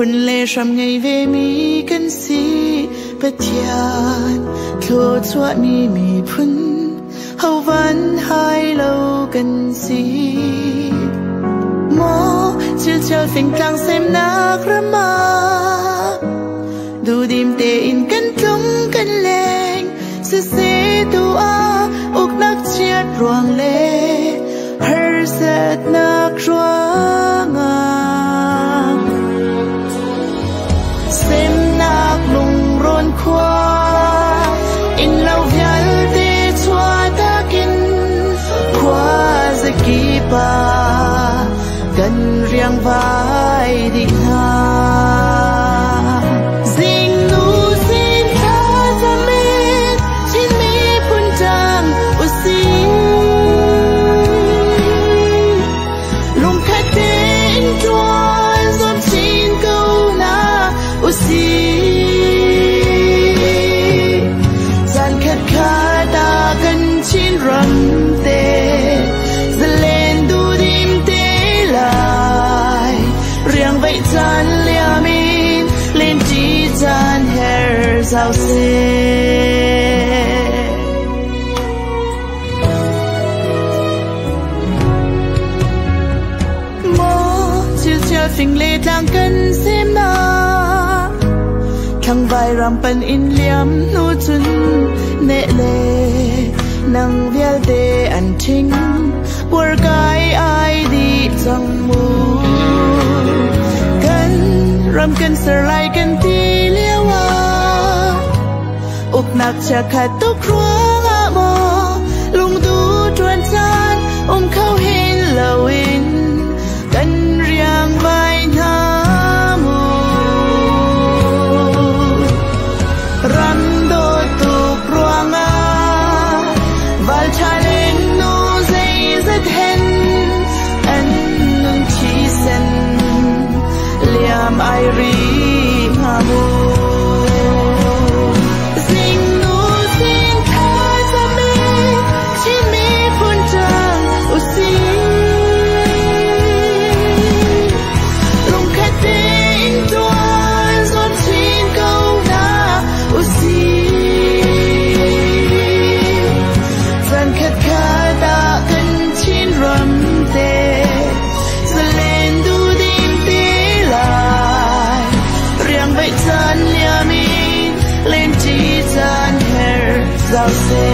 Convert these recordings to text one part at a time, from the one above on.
Phun le hram ngei ve mi kan si. Pathian thluachuahmi miphun ho van hai lo kan si. Maw chilchel fingtlang semnak ram ah duhdim tein kan tlung kan leng. Siseh tu ah uknak chiat ruang le harsatnak ruangah semnak lungrawn khua inn lo vialte chuahtakin khua zakip ah kan riangvai dih hna. Zingnu sin thlacam in Chin miphun ṭang usih. Lungkhat tein ṭuan zuam chin ko hna usih. Caan khatkhat ah kan Chin ram te zalen duhdim te lai. Riangvaih caan liam in lenṭi caan her zau seh. Maw chilchial fing le tlang kan semnak thlang ram pan in liam hnu cun neh le nang vialte an ṭhing buar kai ai dih cang mu. Kan ram kan ser lai kan ti lio ah uknak chiakhat tuk ruangah maw lungdu ṭuan caan um kho hin loin kan riangvai hna mu. Ram dawt tuk ruangah val ṭha len nu zeizat hen an nun thisen liam ai ri hnga mu. Zingnu sin thlacam in Chin miphun ṭang usih. Lungkhat tein ṭuan zuam chin ko hna usih. Caan khatkhat ah kan Chin ram te zalen duhdim te lai. Riangvaih caan liam in lenṭi caan her zau seh.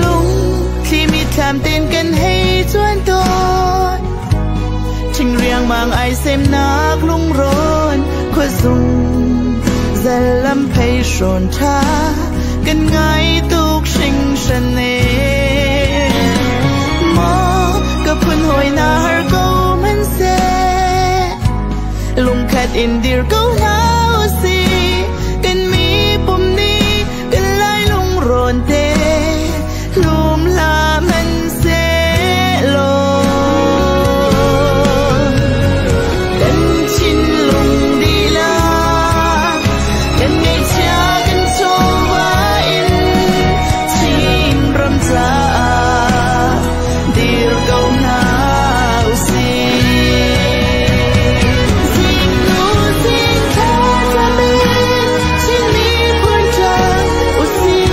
Lungthli mitthlam ten kan hei cuan tawn. Ṭhing riangmang ai semnak lungrawn khuazung zalam phei hrawn ṭha kan ngai tuk hringhran ee. Maw ka phun hawi na har ko hmanhseh lungkhat in dir ko hna usih. Kan mipum nih kan lai lungrawn te lum hlah hmanhseh law. Kan thinlung dihlak kan ngeihchia kan chawva in Chin ram caah dir ko hna usih. Zingnu sin thlacam in Chin miphun ṭang usih.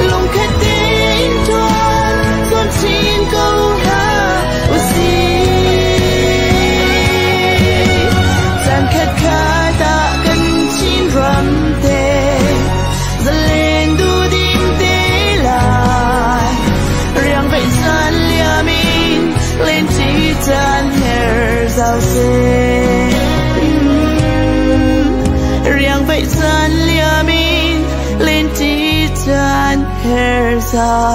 Lungkhat tein ṭuan zuam chin ko hna usih. Caan khatkhat ah kan Chin ram te zalen duhdim te lai. Riangvaih caan liam in lenṭi caan her zau seh. Riangvaih caan liam in lenṭi caan her zau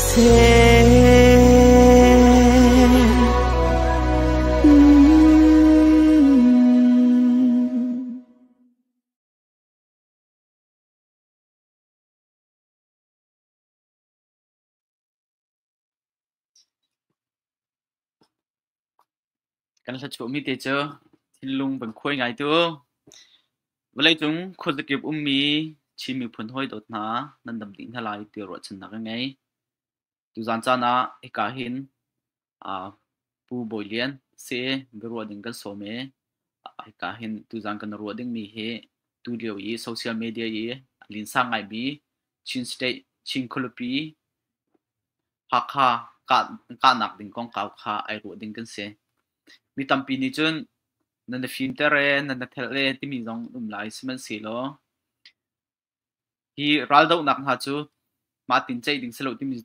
seh. Kan hlachuahmi te cu thinlung van khuai ngai tu. Vawleicung khuazakip ummi Chin miphun hawi dawt hna nan dam dih hna lai ti ruahchannak ka ngei. Tuzaan caan ah hika hin Pu Bawi Lian si biaruah ding kan sawm i hika hin tuzaan kan ruah dingmi hi tulio i social media i a linsa ngaimi Chin State Chin khualipi Hakha kahnak ding kongkau kha ai ruah ding kan si. Mi tampi nih cun nan i fimter ee, nan i thelh ee timi zong an um lai. Sihmanhsehlaw hi raldohnak hna cu mah tin ceih ding si lo timi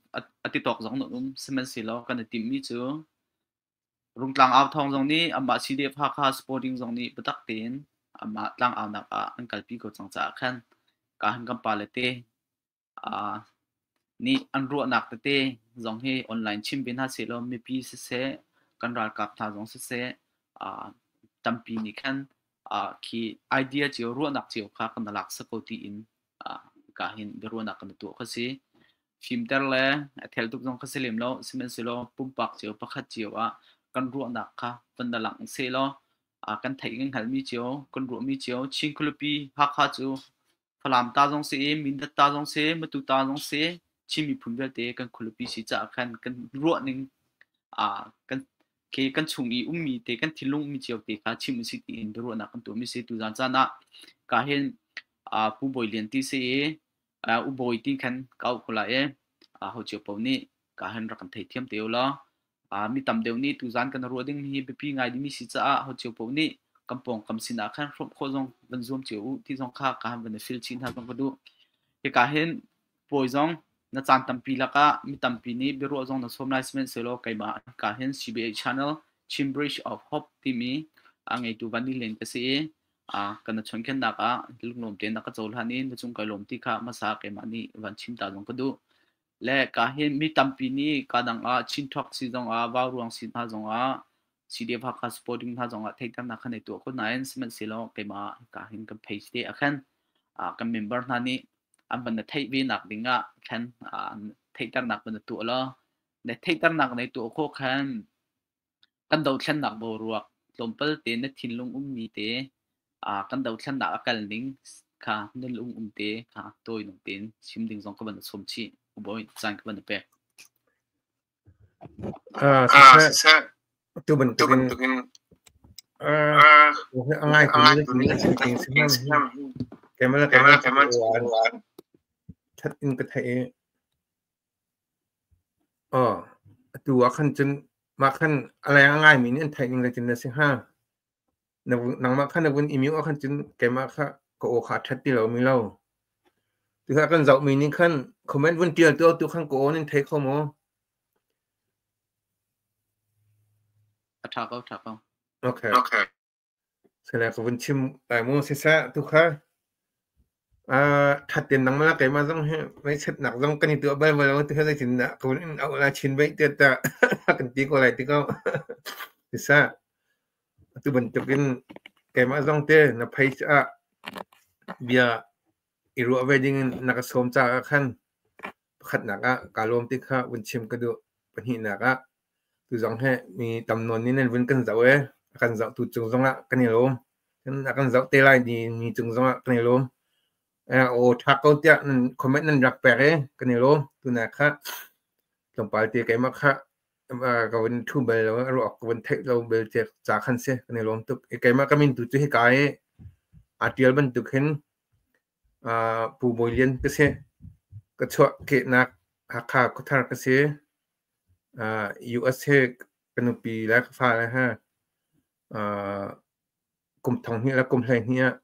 a ti tawk zong an um. Sihmanhsehlaw kan i timhmi cu Rungtlang au thawng zong nih amah CDF Hakha Sporting zong nih biatak tein amah tlangaunak ah an kalpi ko cang caah khan ka han kan pale te nih an ruahnak tete zong hi online chim ve hna sehlaw mipi siseh, kan ralkap hna zong siseh, tampi nih khan khi idea cio, ruahnak cio kha kan lak sa ko tiin ka hin biaruahnak kan tuah kha si. Fimter le a thel tuk zong kha si lem lo, sihmanhsehlaw pumpak cio pakhat cio ah kan ruahnak kha van da langh sehlaw kan theih kan hngalhmi cio, kan ruahmi cio, Chin khualipi Hakha cu Falam ta zong si i, Mindat ta zong si, Matu ta zong si, Chin miphun vialte kan khualipi si caah khan kan ruahning kan khi kan chung i ummi te kan thinlung ummi cio te kha chim usih tiin biaruahnak kan tuahmi si. Tuzaan caan ah ka hin Pu Bawi Lian ti si i U Bawi ti khan ka auh ko lai i ho cio paoh nih ka hin rak kan theithiam te u law. Mi tam deuh nih tuzaan kan ruah ding hi biapi ngai dingmi si caah ho cio paoh nih kan pawngkam sinah khan hrawmh khawh zong van zuam cio u ti zong kha ka han van i fil chih hna zong ka duh. Hika hin pawi zong na caan tampi lakah mi tampi nih biaruah zong na sawm lai sihmanhsehlaw keimah ka hin CBA channel Chin Bridge of Hope timi a ngeitu Van Ni Len ka si i kan na chawnkhennak ah lunglawm tein na ka cohlan i na cung kai lawm ti kha hmasa keimah nih van chim ta zong ka duh. Le ka hin mi tampi nih ka dang ah Chinthok si zong ah Vauruang si hna zong ah CDF Hakha supporting hna zong ah theihternak khan ei tuah ko nain sihmanhsehlaw keimah ka hin kan page te ah khan kan member hna nih an van na theih ve nak ding ah khan theihternak van na tuah law na theihternak nei tuah khawh khan Kan dothlennak boruak tlawmpal te na thinlung ummi te, kan dothlennak a kal ning kha na lung um te kha tawi nung tein chim ding zong ka van sawm chih. Bawi caan ka van pek. Siseh, tu bantukin a ngai tu ni kemal kemal that in ka thei. Aw, atu ah khan cun mah khan a leng a ngaimi nih an theih ning zeitin na si hnga? Na nangmah kha na vun i mute ahkhan cun keimah kha ka aw kha a ṭhat ti lomi lo. Tikah kan zohmi nih khan comment vun ṭial tu tu khan ka aw nan thei kho maw? A ṭha ko, ṭha ko. Okay. Sile ka vun chim lai mu siseh tu kha ṭhat tein nangmah le keimah zong hi ngaihchiatnak zong kan i tuah bal bal lo ti kha zeitindah ka vun in auh lai chin veih tiah tah kan ti ko lai ti ko. Siseh atu bantukin keimah zong te na page ah bia i ruah ve dingin na ka sawm caah khan pakhatnak ah kaa lawm ti kha vun chim ka duh. Pahnihnak ah Tuzong hi mi tam nawn nih nan vun kan zoh i a kan zohtu cung zongah kan i lawm. A kan zoh te lai mi cung zongah kan i lawm. Aw ṭha ko tiah nan comment nan rak pek i kan i lawm. Tunai kha tlawmpal te keimah kha ka vun ṭhu bal lo, a ruak ka vun theih lo bel te ca khan si kan i lawm tuk. Keimah ka min tu cu hika i aa ṭial bantuk hin Pu Bawi Lian ka si. Ka chuahkehnak Hakha Khuathar ka si. US he ka nupi le ka fale he kum 2000 le kum 12 ah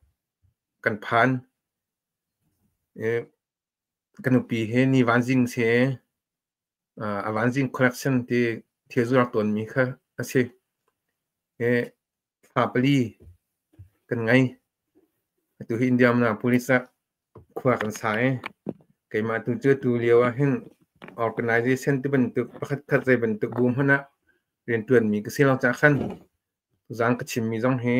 kan phan. Ka nupi hi ni vanzing si. A vanzing collection ti thil zuar tawnmi kha a si. Thla pali kan ngei. Atu hi Indianapolis ah khua kan sa i keimah tu cu tu lio ah hin organization ti bantuk pakhatkhat zei bantuk bu hmanh ah rianṭuanmi ka si lo caah khan tuzaan ka chimmi zong hi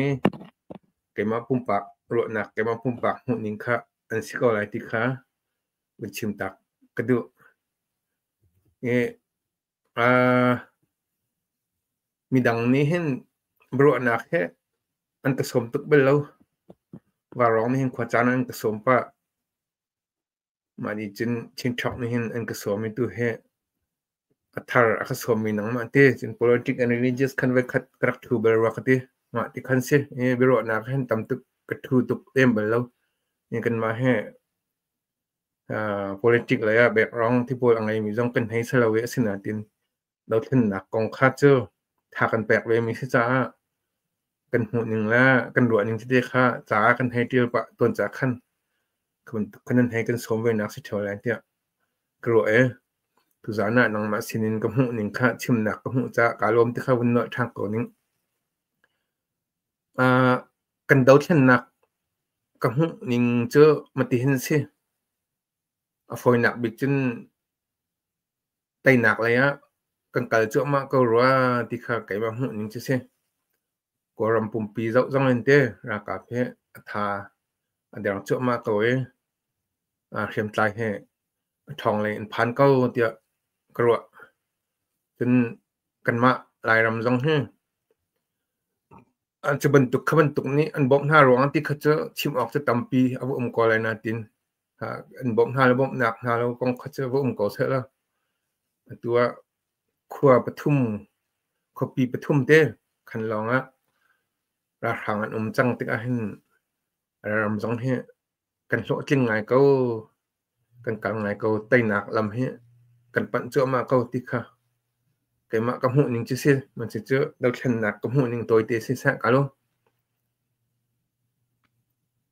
keimah pumpak ruahnak, keimah pumpak hmuhning kha an si ko lai ti kha vun chim tak ka duh. I midang nih hin Biaruahnak he an ka sawm tuk bal lo. Vaurawng nih hin khuacaan an ka sawm pah. Mah nih cun Chinṭhawk nih hin an ka sawm i tu hi a thar a ka sawmmi nangmah ti. Cun politic and religious khan voikhat ka rak ṭhu bal rua ka ti. Mah ti khan si. Hi biaruahnak hin tam tuk ka ṭhu tuk lem bal lo. Hi kanmah hi politic lei ah background ti pawl a ngeimi zong kan hei si lo i asinain dothlennak kong kha cu tha kan pek vemi si caah kan hmuhning le kan ruahning tete kha ca kan hei ṭial pah tawn ca khan kan nan hei kan sawm ve nak si ṭheo lai tiah ka ruah i tuzaan ah nangmah sinin ka hmuhning kha chimnak ka hmuh caah kaa lawm ti kha vun nolh ṭhan ko ning. Kan dothlennak ka hmuhning cu matihin si. A fawinak bik cun teinak lei ah kan kal cuahmah ko rua ti kha keimah hmuhning cu si. Kawlram pumpi zoh zong in te ralkap hi a tha a deng cuahmah ko i hriamtlai hi a ṭhawng lei in phan ko tiah ka ruah. Cun kanmah Lairam zong hi cu bantuk kha bantuk nih an bawmh hna ruangah ti kha cu chim awk cu tampi a va um ko lai nain an bawmh hna le bawmhnak hna lo kong kha cu va um ko seh law atu ah khua pathum khuapi pathum te khan lawng ah ralhrang an um cang tikah hin ram zong hi kan hlawhtling ngai ko kan kal ngai ko teinak lam hi kan panh cuahmah ko ti kha keimah ka hmuh ning cu si man si cu dothlennak ka hmuh ning tawite si seh ka lo.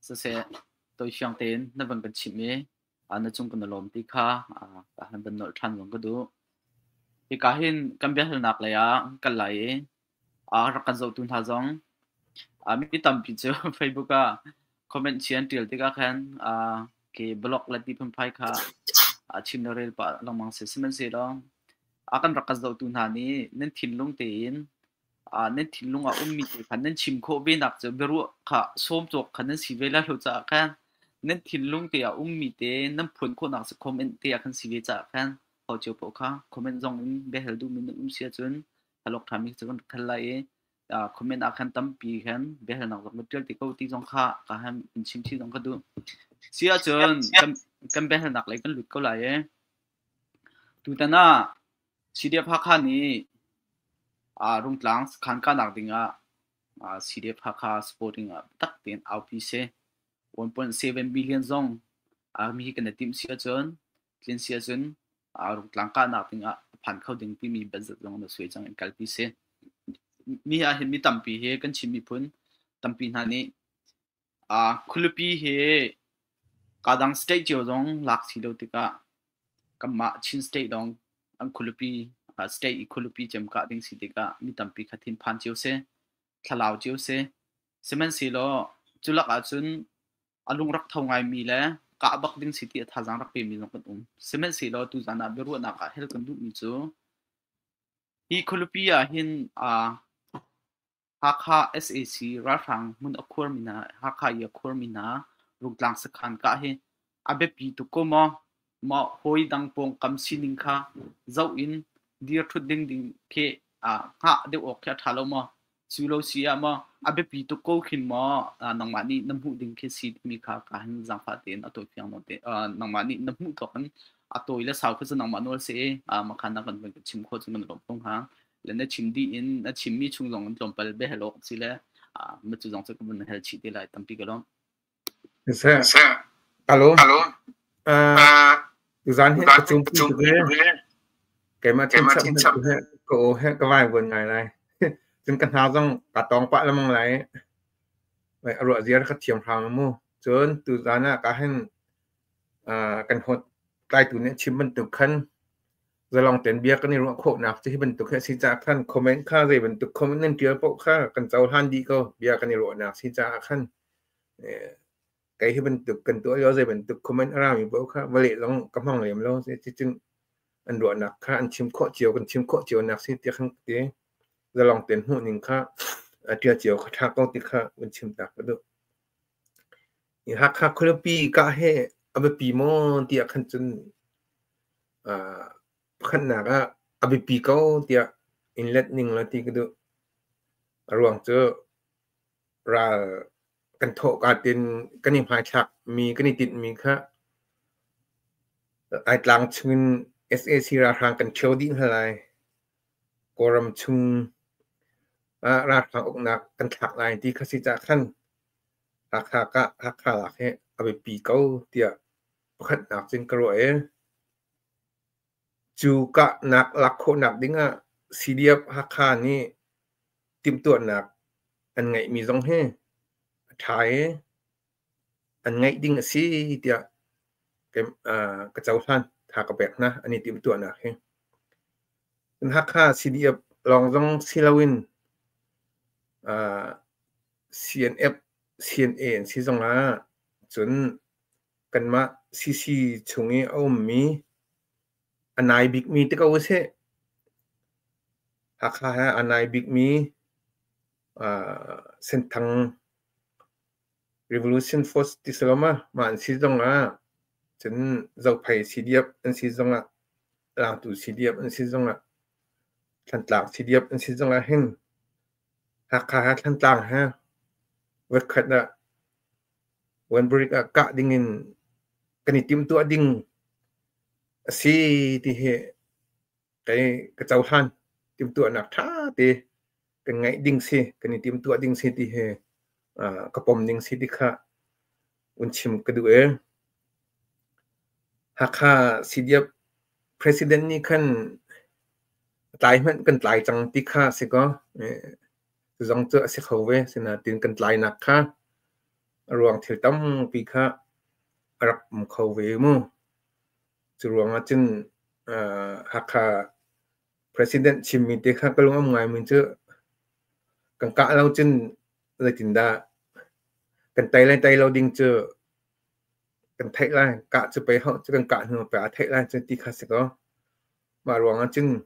Siseh tawifiang tein na van kan chimh i na cung kan i lawm ti kha ka han van nolh ṭhan zong ka duh. Hika hin kan biahalnak lei ah kan lai i rak kan zohtu hna zong mi tampi cu Facebook ah comment chia an ṭial tikah khan khi blog le ti phunphai kha chim le rel pah lengmang si. Sihmanhsehlaw a kan rak kan zohtu hna nih nan thinlung tein nan thinlung ah ummi te kha nan chim khawh ve nak cu biaruah kha sawm cawk kha nan si ve lai lo caah khan nan thinlung te ah ummi te nan phuan khawhnak cu comment te ah khan si ve caah khan ho cio paoh kha comment zong in biahal duhmi nan um si ahcun halok ṭhami cu kan rak hal lai i comment ah khan tampi khan biahalnak zong ka ṭial ti ko ti zong kha ka han in chim chih zong ka duh. Si ahcun kan biahalnak lei kan lut ko lai i tutan ah CDF Hakha nih Rungtlang sakhan kahnak dingah CDF Hakha supporting ah biatak tein aupi seh. 1.7 billion zong mi hi kan i timh si ahcun tlin si ahcun Rungtlang kahnak dingah a phan kho ding timi budget zong na suai cang in kalpi si. Mi ah hin mi tampi hi kan Chin miphun tampi hna nih Khualipi hi kadang state cio zong lak si lo tikah kanmah Chin state lawng an khualipi state i khualipi cem kah ding si tikah mi tampi kha thinphan cio si, thlalau cio si. Sihmanhsehlaw cu lak ahcun a lung rak tho ngaimi le kah bak ding si ti a thazaang rak pemi zong kan um. Sihmanhsehlaw tuzaan ah biaruahnak ah hel kan duhmi cu hi khualipi ah hin Hakha sac ralhrang hmun a khuarmi hna Hakha i a khuarmi hna Rungtlang sakhan kah hi a biapi tuk ko maw? Maw hawidang pawngkam sining kha zoh in dir ṭhut ding ding khi hngah deuh awk khi a ṭha lo maw? Cu lo si ah maw a biapi tuk ko khin maw nangmah nih na hmuh ding khi si timi kha ka hin zaangfah tein a tawifiang nawn te nangmah nih na hmuh tawk in a tawi le sau khi cu nangmah nawl si i makhan na kan van chim khawh cu kan lawm ko hnga. Le na chim dih in na chimmi chung zong in tlawmpal biahal awk si le ma cu zong cu ka vun hal chih te lai tampi ka lawm. Seh. Alo. Tuzaan hi ka cung pi tuk e. Keimah thin chap he ka o he ka vai vuan ngai lai. Cun ka hna zong ka tong pah lamang lai. Vai a ruah ziar ka thiam hram mu. Cun tuzaan ah ka hin kan hot tlaitu nih chim bantuk khan zalong tein bia kan i ruah khawhnak cu hi bantuk hi a si caah khan comment kha zei bantuk comment nan ṭial paoh kha kan cohlan dih ko bia kan i ruahnak si caah khan kei hi bantuk kan tuah lio zei bantuk comment a rami paoh kha va leh zong ka hmang lem lo cucun an ruahnak kha an chim khawh cio kan chim khawh cio nak si tiah khan ti zalong tein hmuh ning kha ṭial cio kha ṭha ko ti kha van chim tak ka duh. Hakha khualipi kah hi a biapi maw tiah khan cun pakhatnak ah a biapi ko tiah in let ning law ti ka duh. A ruang cu ral kan thawhka tin kan i hmaithlakmi kan i tinhmi kha Laitlang chungin sac ralhrang kan ṭhio dih hna lai. Kawlram chung ah ralhrang uknak kan thlak lai ti kha si cah khan Hakha kah Hakha lak hi a biapi ko tiah pakhatnak cun ka ruah i cu kahnak lak khawhnak dingah CDF Hakha nih timhtuahnak an ngeihmi zong hi a ṭha i an ngeih ding a si tiah ka cohlan, tha ka pek hna an i timhtuahnak hi. Hakha CDF lawng zong si loin CNF, CNA an si zongah cun kanmah CC chung i a ummi a nai bikmi ti ko usih. Hakha he a nai bikmi Senthang Revolution Force ti si lo ma, mah an si zongah cun Zophei CDF an si zongah, Langtu CDF an si zongah, Thantlang CDF an si zongah hin Hakha he Thantlang he voikhat ah Wanburik ah kah dingin kan i timhtuah ding a si ti hi kei ka cohlan. Timhtuahnak ṭha te kan ngeih ding si, kan i timhtuah ding si ti hi ka pom ding si ti kha un chim ka duh ee. Hakha CDF President nih khan tlai hmanh kan tlai cang ti kha si kaw zong cu a si kho ve. Sinain kan tlainak kha a ruang thil tampi kha a rak um kho ve mu. Cu ruangah cun Hakha President chimmi te kha ka lung a um ngaimi cu kan kah lo cun zeitindah kan tei le tei lo ding cu kan theih lai. Kah cu pei hauh cu kan kah hnu pei aa theih lai cu ti kha si kaw. Mah ruangah cun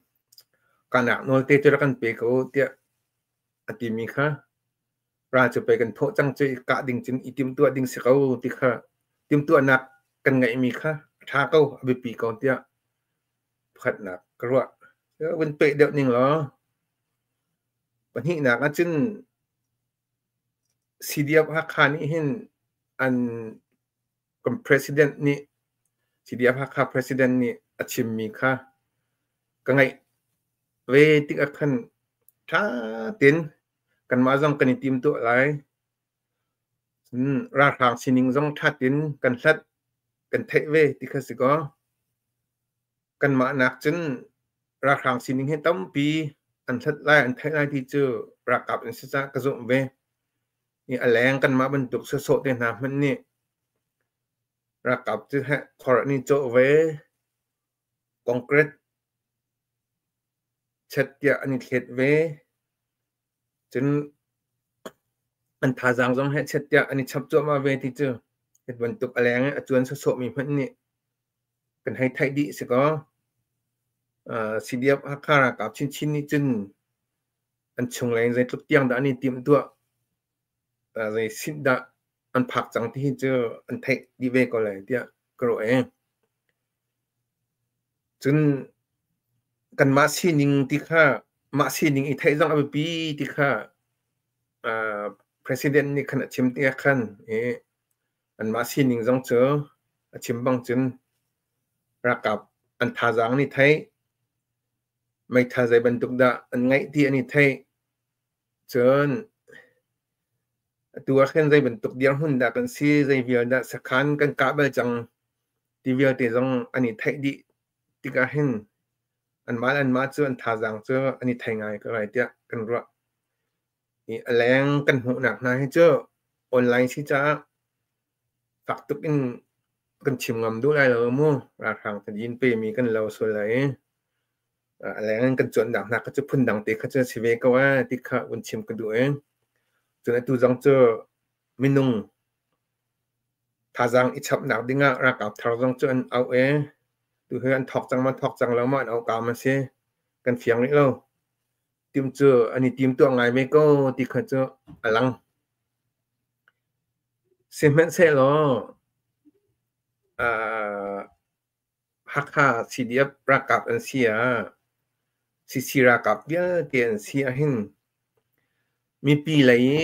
kahnak nawl te cu rak kan pe ko tiah a timi kha ral cu pei kan thawh cang cu i kah ding cun i timhtuah ding si ko ti kha timhtuahnak kan ngeihmi kha a ṭha ko, a biapi ko tiah pakhatnak ka ruah. Vun peh deuh ning law pahnihnak ah cun CDF Hakha nih hin an kan president nih CDF Hakha president nih a chimmi kha ka ngaih ve tikah khan ṭha tein kanmah zong kan i timtuah lai. Ralhrang sining zong ṭha tein kan hlat, kan theih ve ti kha si kaw kanmah nak cun ralhrang sining hi tampi an hlat lai, an theih lai ti cu ralkap an si caah ka zumh ve. A leng kanmah bantuk sawsawh te hna hmanh nih ralkap cu khor an i cawh ve, concrete chet tiah an i thlet ve. Cun an thazaang zong hehchet tiah an i chap cuahmah ve ti cu hi bantuk a leng i a cuan sawsawhmi hmanh nih kan hei theih dih si kaw. CDF Hakha ralkap chinchin nih cun an chunglei in zeitluk tiang dah an i timhtuah, zei sin dah an phak cang ti hi cu an theih dih ve ko lai tiah ka ruah i. Cun kanmah sining ti kha mah sining i theih zong a biapi ti kha President nih khan a chim tikah khan i anmah sining zong cu a chim bang cun ralkap an thazaang an i theih, meithal zei bantuk dah an ngeih ti an i theih. Cun atu ah khin zei bantuk dirhmun dah kan si, zei vial dah sakhan kan kah bal cang ti vialte zong an i theih dih tikah hin anmah le anmah cu an thazaang cu an i thei ngai ko lai tiah kan ruah. I a leng kan hmuhnak hna hi cu online si caah fak tuk in kan chim ngam duh lai lo mu. Ralhrang tadin pemi kan lo sual lai i a leng in kan cuanhnak hna kha cu phundang te kha cu a si ve ko ee ti kha vun chim ka duh i cun atu zong cu minung thazaang i chapnak dingah ralkap thar zong cu an auh i tuhi an thawk cang ma thawk cang lo ma an auh ka ma si kan fiang rih lo. Tim cu an i timtuah ngai ve ko ti kha cu a lang. Sihmanhsehlaw Hakha CDF ralkap an si ah, CC ralkap vialte an si ahhin Mipi lei i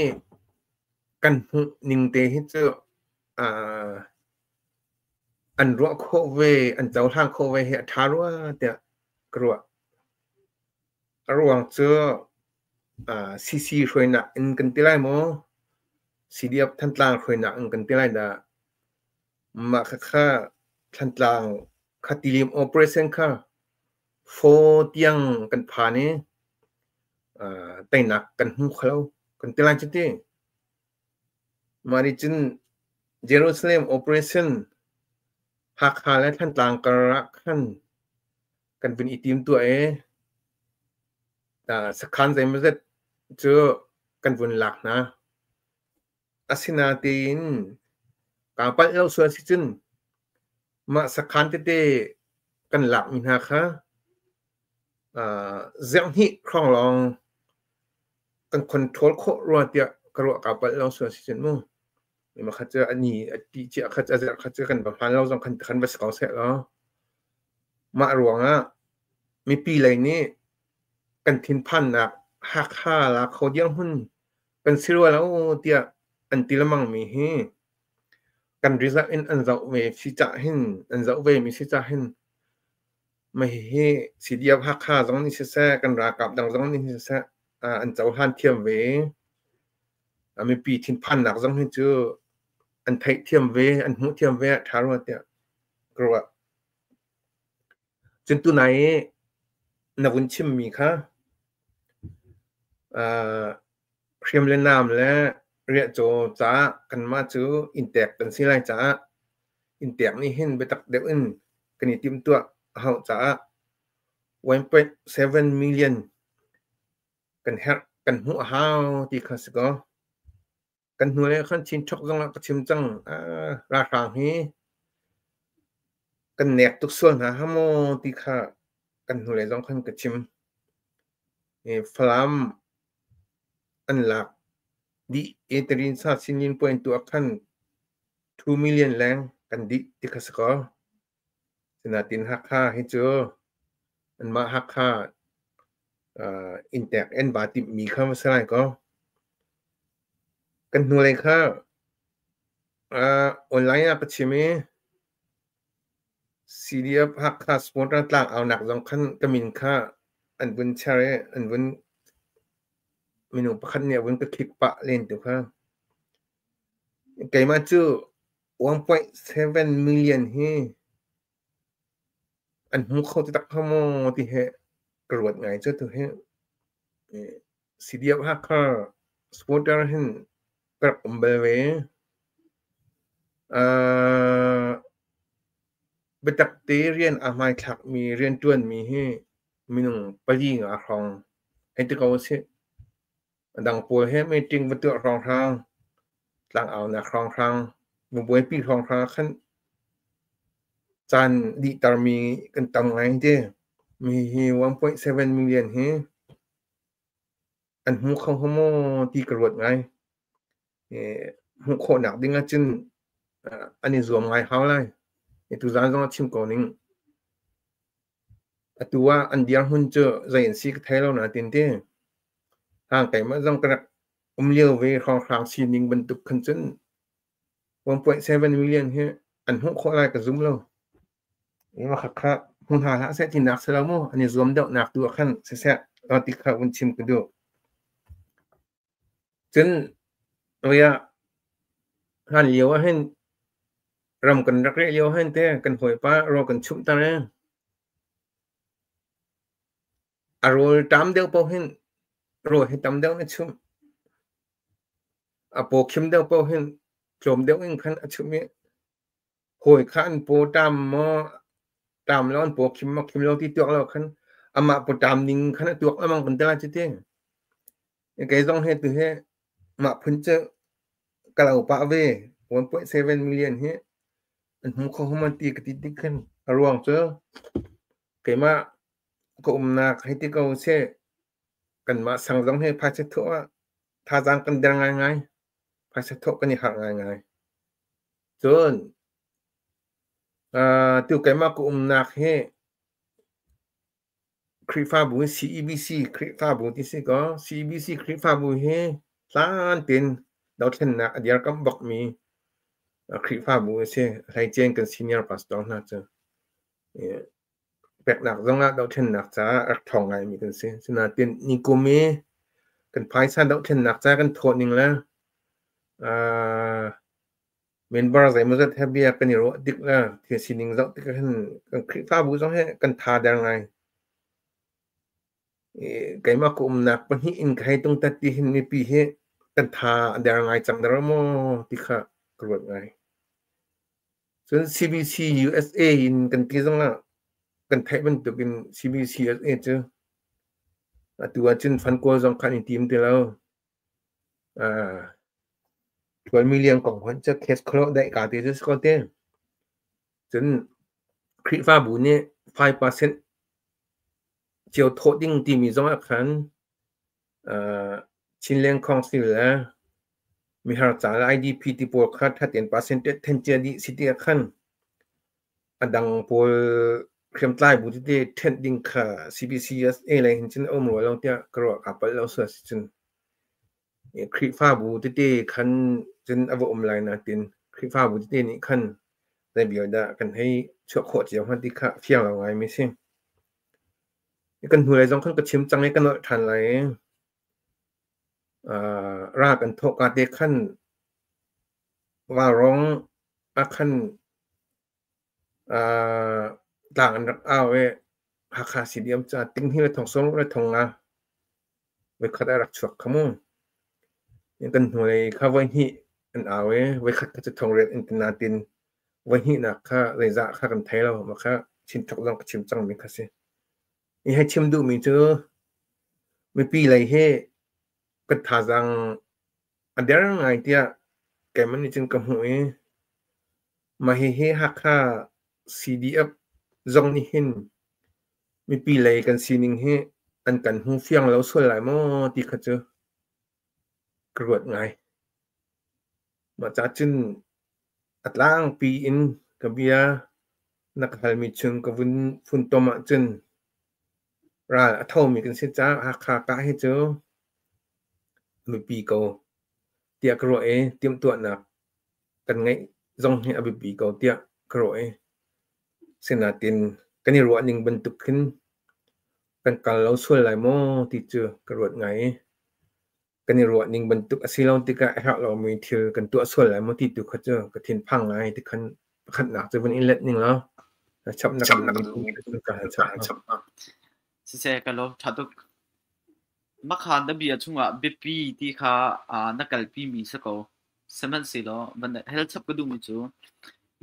kan hmuh ning te hi cu an ruah khawh ve, an cohlang khawh ve hi a ṭha rua tiah ka ruah. A ruang cu CC hruainak in kan ti lai maw? CDF Thantlang hruainak in kan ti lai dah? Mah khakha Thantlang kha tilim operation kha faw tiang kan phan i teinak kan hmu kho lo kan ti lai cu ti. Mah nih cun Jerusalem operation Hakha le Thantlang kar ah khan kan vun i timtuah i sakhan zeimawzat cu kan vun lak hna. Asinain kaa palh lo sual si cun mah sakhan tete kan lakmi hna kha zenghnih hrawng lawng kan control khawh rua tiah ka ruah. Kaa palh lo sual si cun mu. Makhat cu a ni a ti cia khat a zerh khat cu kan va hmaan lo zong khan khan va si ko seh law. Mah ruangah mipi lei nih kan thinphannak Hakha la kho dirhmun kan si rua lo tiah an ti lengmang mi hi kan result in an zoh ve si cah hin an zoh ve mi si cah hin mah hihi CDF Hakha zong nih siseh, kan ralkap dang zong nih siseh, an cohlan thiam ve. Mipi thinphannak zong hi cu an theih thiam ve, an hmuh thiam ve ah ṭha rua tiah ka ruah. Cun tunai i na vun chimmi kha hriam le nam le riahcaw caah kanmah cu inntek kan si lai caah inntek nih hin biatak deuh in kan i timhtuah a hauh caah 1.7 million kan herh, kan hmuh a hau ti kha si kaw. Kan hnulei khan chinchok zongah ka chim cang. Ralhrang hi kan nek tuk sual hna ha maw ti kha kan hnulei zong khan ka chim. Falam an lak dih i Tarinsa Sinin puai an tuah khan 2 million leng kan dih ti kha si kaw. Sinain Hakha hi cu anmah Hakha inntek an vaa timhmi kha va si lai kaw. Kan hnulei kha online ah ka chim i CDF Hakha Sponsor tlangaunak zong khan ka min kha an vun share i an vun minung pakhat nih a vun ka click pah len tu kha. Keimah cu 1.7 million hi an hmu kho taktak hnga maw ti hi ka ruat ngai cu tu hi. CDF Hakha supporter hin ka rak um bal ve. Biatak te rian aa hmaithlakmi rianṭuanmi hi minung pali nga hrawng hei ti ko usih. A dang pawl he meeting va tuah hrawnghrang, tlangaunak hrawnghrang, va buaipi hrawnghrang ah khan caan dihtermi kan tam ngai te. Mi hi 1.7 million hi an hmu kho hnga maw ti ka ruat ngai. Hmuh khawhnak ding ahcun an i zuam ngai hau lai. Tuzaan zong ah chim ko ning. Atu ah an dirhmun cu zei an si ka thei lo nain ti. Hang keimah zong ka rak um lio ve hrawnghrang sining bantuk khan cun 1.7 million hi an hmuh khawh lai ka zum lo. Khakha hmu hna hlah seh tinak si lo mu, an i zuam deuhnak tu ah khan siseh ti kha vun chim ka duh. Cun hlan lio ah hin ram kan rak reh lio hin te kan hawipa rawl kan chumhter i a rawl ṭam deuh paoh hin rawl hi tam deuh na chumh. A paw khim deuh paoh hin tlawm deuh in khan a chumh i hawi kha an paw ṭam maw ṭam lo, an paw khim maw khim lo ti tuak lo khan amah paw ṭam ning khan a tuak lengmang kan ti lai cu ti. Kei zong hi tu hi mah phun cu ka lo pah ve. 1.7 million hi an hmu kho hum ti ka ti tik khin a ruang cu keimah ka umnak hei ti ko seh, kanmah sang zong hi phaisa thawh ah thazaang kan der ngaingai, phaisa thawh kan i harh ngaingai. Cun tu keimah ka umnak hi Khrihfabu CEBC Khrihfabu ti si kaw, CEBC Khrihfabu hi Hlan tein dothlennak a dirkamh bakmi Khrihfabu a si. Hleicein kan senior pastor hna cu peknak zongah dothlennak caah rak ṭhawng ngaimi kan si. Sinain nikum i kan phaisa dohthlennak ca kan thawh ning le member zeimawzat he bia kan i ruah tik le thil sining zoh tik ahhin kan Khrihfabu zong hi kan tha der ngai. Keimah ka umnak pahnih in ka hei tungtat ti hin mipi hi kan tha a der ngai cang dara maw ti kha ka ruat ngai. Cun CBC USA in kan ti zongah kan theih bantukin CBC USA cu atu ahcun fund kawl zong kha an i tim ti lo. 12 million kong hmanh cu cash khawh daih ka ti cu si ko te. Cun Khrihfabu nih 5% cio thawh ding timi zong ah khan Chinland Council le mihar ca le IDP ti pawl kha thaten percentage then cia dih si ti ah khan a dang pawl hriamtlai bu tete ṭhenh ding kha CBCUSA lei hin cun a um rua lo tiah ka ruah. Kaa palh lo sual si cun Khrihfabu tete khan cun a va um lai nain Khrihfabu tete nih khan zei bia dah kan hei chuah khawh cio hnga ti kha fiang lo ngaimi a si. Kan hnulei zong khan ka chim cang i ka nolh ṭhan lai i ral kan thawhka te khan vaurawng ah khan tlang an rak au i Hakha CDM ca tinghni le thong sawmruk le thong nga voikhat a rak chuak kha mu. Kan hnulei kha voihnih an au i voikhat kha cu thongriat an ti nain voihnihnak kha zeizah kha kan thei lo. Mah kha chinthok zong ka chim cangmi kha si. Hi hei chim duhmi cu mipi lei hi kan thazaang a der ngai tiah keimah nih cun ka hmuh i mah hihi Hakha CDF zong nih hin mipi lei kan sining hi an kan hmu fiang lo sual lai maw ti kha cu ka ruat ngai. Mah ca cun a tlangpi in ka bia na ka halmi chung ka vun funtom ahcun ral a thomi kan si caah Hakha kah hi cu a biapi ko tiah ka ruah i timhtuahnak kan ngeih zong hi a biapi ko tiah ka ruah i sinain kan i ruahning bantuk khin kan kal lo sual lai maw ti cu ka ruat ngai i kan i ruahning bantuk a si lo tikah a herh lomi thil kan tuah sual lai maw ti tu kha cu ka thinphang ngai ti khan pakhatnak cu vun in let ning law chap na kan ka hal chap. Siseh, ka lawm ṭha tuk. Makha na bia chungah biapi ti kha na kalpimi si ko. Sihmanhsehlaw van hel chap ka duhmi cu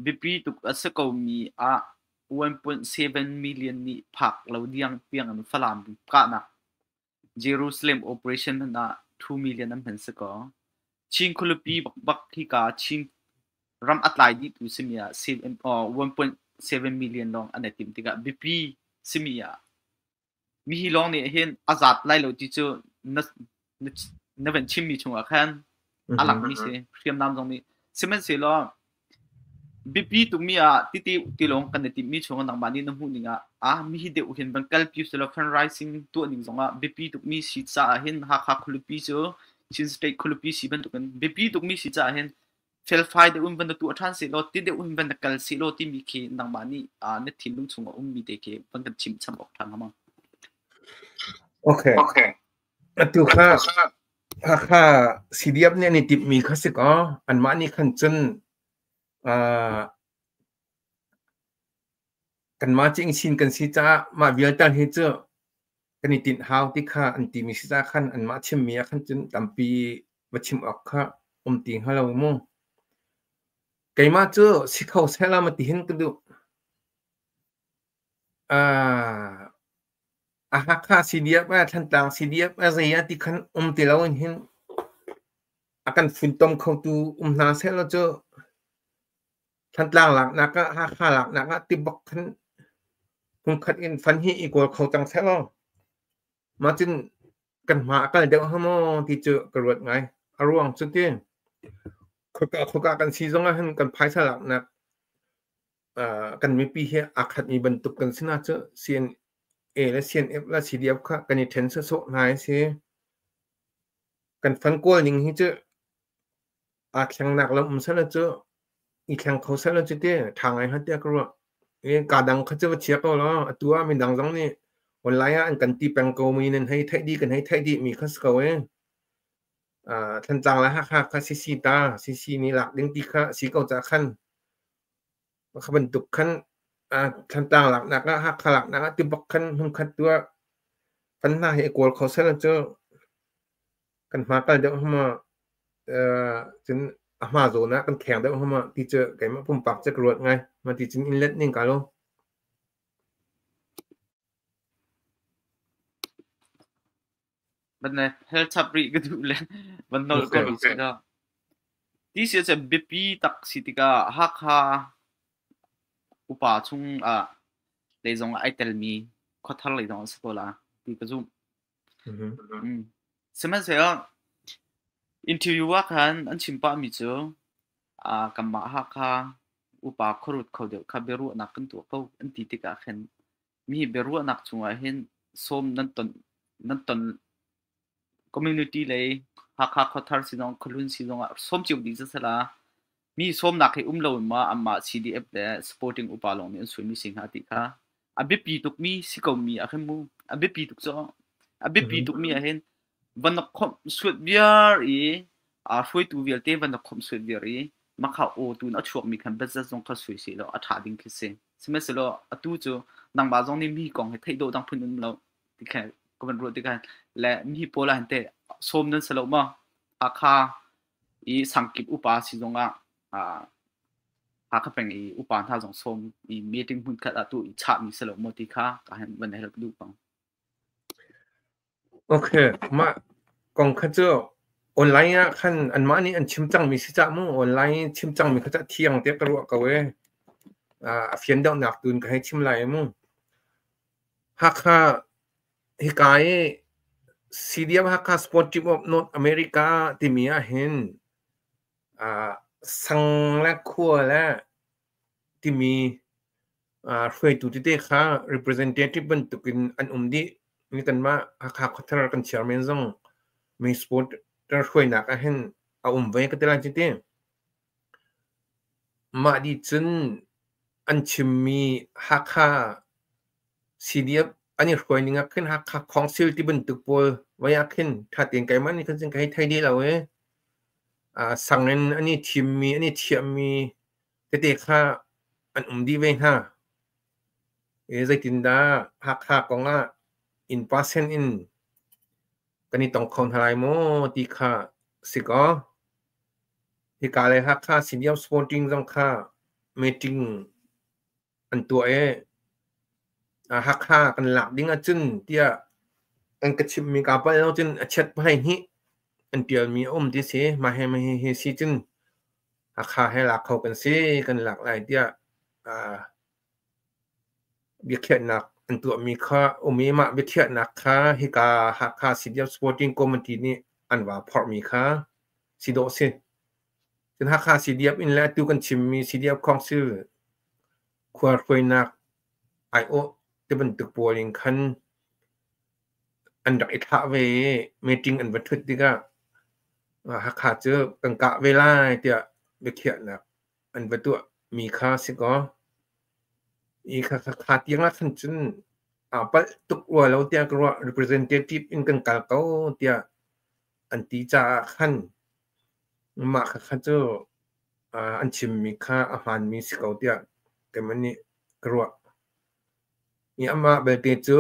biapi tuk a si komi ah 1.7 million nih phak lo diang tiang in Falam kahnak Jerusalem operation hmanh ah 2 million an hman si kaw Chin khualipi bakbak hika Chin ram a tlai dihtu simi ah 1.7 million lawng an i timh tikah biapi simi ah mihi lawng nih hin a zat lai lo ti cu na, na, na van chimmi chungah khan a langmi si hriamnam zong nih. Sihmanhsehlaw biapi tukmi ah titi tilawng kan i timhmi chungah nangmah nih na hmuh ning ah ah mihi deuh hin van kalpi usih fundraising tuah ning zongah biapi tukmi si caah hin Hakha khualipi cu Chin State khualipi si bantukin biapi tukmi si caah hin felfai deuh in van na tuah ṭhan sehlaw ti deuh in van na kal sehlaw timi khi nangmah nih na thinlung chungah ummi te khi van kan chim cham awk ṭha hnga maw? Okay. Atu kha Hakha CDF nih an i timhmi kha si kaw anmah nih khan cun kanmah cu Ingsin kan si caah mah vialte hi cu kan i tinh hau ti kha an timi si caah khan anmah chimmi ah khan cun tampi va chim awk kha um ti hnga lo mu. Keimah cu si kho sehla ma ti hin ka duh. A Hakha CDF ah Thantlang CDF ah zei ah ti khan um ti lo in hin a kan funtom khotu um hna sehlaw cu Thantlang laknak ah Hakha laknak ah ti bak khan hmunkhat in fan hi i kawl kho cang sehlaw mah cun kan hma a kal deuh hnga maw ti cu ka ruat ngai. A ruang cu ti khoika khoika kan si zong ah hin kan phaisa laknak kan mipi hi aa khatmi bantuk kan si na cu CNA le CNF le CDF kha kan i ṭhen sawsawh hna hi si. Kan fund kawl ning hi cu aa thlengnak lam um sehla cu i thleng kho sehla cu ti ṭha ngai hnga tiah ka ruah. I kaa dang kha cu va chia ko law atu ah midang zong nih online ah an kan ti peng ko mi nan hei theih dih kan hei theih dih mi kha si ko ee. Thantlang le Hakha kha CC ta CC nih lak ding ti kha si ko cah khan kha bantuk khan Thantlang laknak ah Hakha laknak ah tibak khan hmunkhat tu ah kan hna hi i kawl kho sehla cu kan hma kal deuh hma cun a hma zawn ah kan kheng deuh hma ti cu keimah pumpak cu ka ruat ngai. Ma ti cun in let ning ka lo. Van hel chap rih ka duh le van nolh ko rih si dah. Ti si ahcun biapi tak si tikah Hakha upa chung ah lei zong ah ai telmi khuathar lei zong a si ko la ti ka zumh. Sihmanhsehlaw interview ah khan an chim pahmi cu kanmah Hakha upa khuarut kho deuh kha biaruahnak kan tuah ko an ti tikah khin mi biaruahnak chungah hin sawm nan ton community lei Hakha khuathar si zong khuahlun si zongah sawm cio dih sisela mi sawmnak hi um lo in ma anmah CDF le supporting upa lawng nih an suaimi si hnga ti kha a biapi tukmi si ko mi ah khin mu a biapi tuk cu a biapi tukmi ah hin van na khawmh suat viar i hruaitu vialte van na khawmh suat viar i makha aw tu in a chuakmi khan biazat zong kha sui seh law a ṭha ding khi si. Sihmanhsehlaw atu cu nangmah zong nih mi kong hi theih dawh dang phun um lo ti kha ka van ruah tikah le mi pawl ah hin teh sawm nan si lo maw? Hakha i sangkip upa si zongah Hakha peng i upa hna zong sawm i meeting hmunkhat ah tu i chahmi si lo maw ti kha ka han van hal ka duh ko. Okay, mah kong kha cu online ah khan anmah nih an chim cangmi si cah mu. Online i chim cangmi kha cu a thiang tiah ka ruah ko ee. A fian deuhnak tu in ka hei chim lai mu. Hakha hika i CDF Hakha Sport Team of North America timi ahhin sang le khua le timi hruaitu tete kha representative bantukin an um dih. Ni kanmah Hakha khuathar kan chairman zong mi supporter hruainak ahhin a um ve ka ti lai cu ti. Mah dih cun an chimmi Hakha CDF an i hruai ning ah khin Hakha Council ti bantuk pawl vai ah khin ṭha tein keimah nih khan cun ka hei thei dih lo i sang in an i thimmi an i thiahmi tete kha an um dih ve hna. I zeitindah Hakha kong ah innpa sen in kan i tong kho hna lai maw ti kha si kaw hika le Hakha CDF supporting zong kha meeting an tuah i Hakha kan lak ding ahcun tiah an ka chimhmi kaa palh lo cun a chiat 12 an ṭialmi a um ti si. Mah hi mah hihi si cun Hakha he lak kho kan si, kan lak lai tiah biakhiahnak an tuahmi kha um i mah biakhiahnak kha hika Hakha CDF Supporting Committee nih an va phorhmi kha si dawh si. Cun Hakha CDF in le atu kan chimmi CDF Council khua hruainak aiawh tibantuk pawl in khan an rak i thlah ve i meeting an va ṭhut tikah Hakha cu kan kah ve lai tiah biakhiahnak an va tuahmi kha si kaw i kha tiang ah khan cun aa palh tuk rua lo tiah ka ruah. Representative in kan kal ko tiah an ti caah khan mah kha cu an chimmi kha a hmaanmi si ko tiah keimah nih ka ruah. I amah belte cu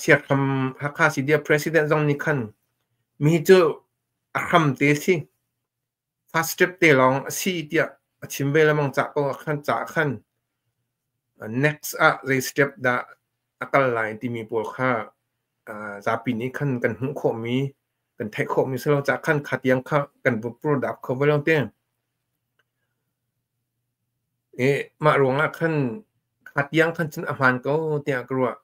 siaghram Hakha CDF president zong nih khan mi cu a hram te si first step te lawng a si tiah a chim ve lengmang cah ko ah khan caah khan next ah zei step dah a kal lai timi pawl kha zapi nih khan kan hmuh khawhmi kan theih khawhmi si lo cah khan kha tiang kha kan product kho ve lo te. I mah ruangah khan kha tiang khan cun a hmaan ko tiah ka ruah.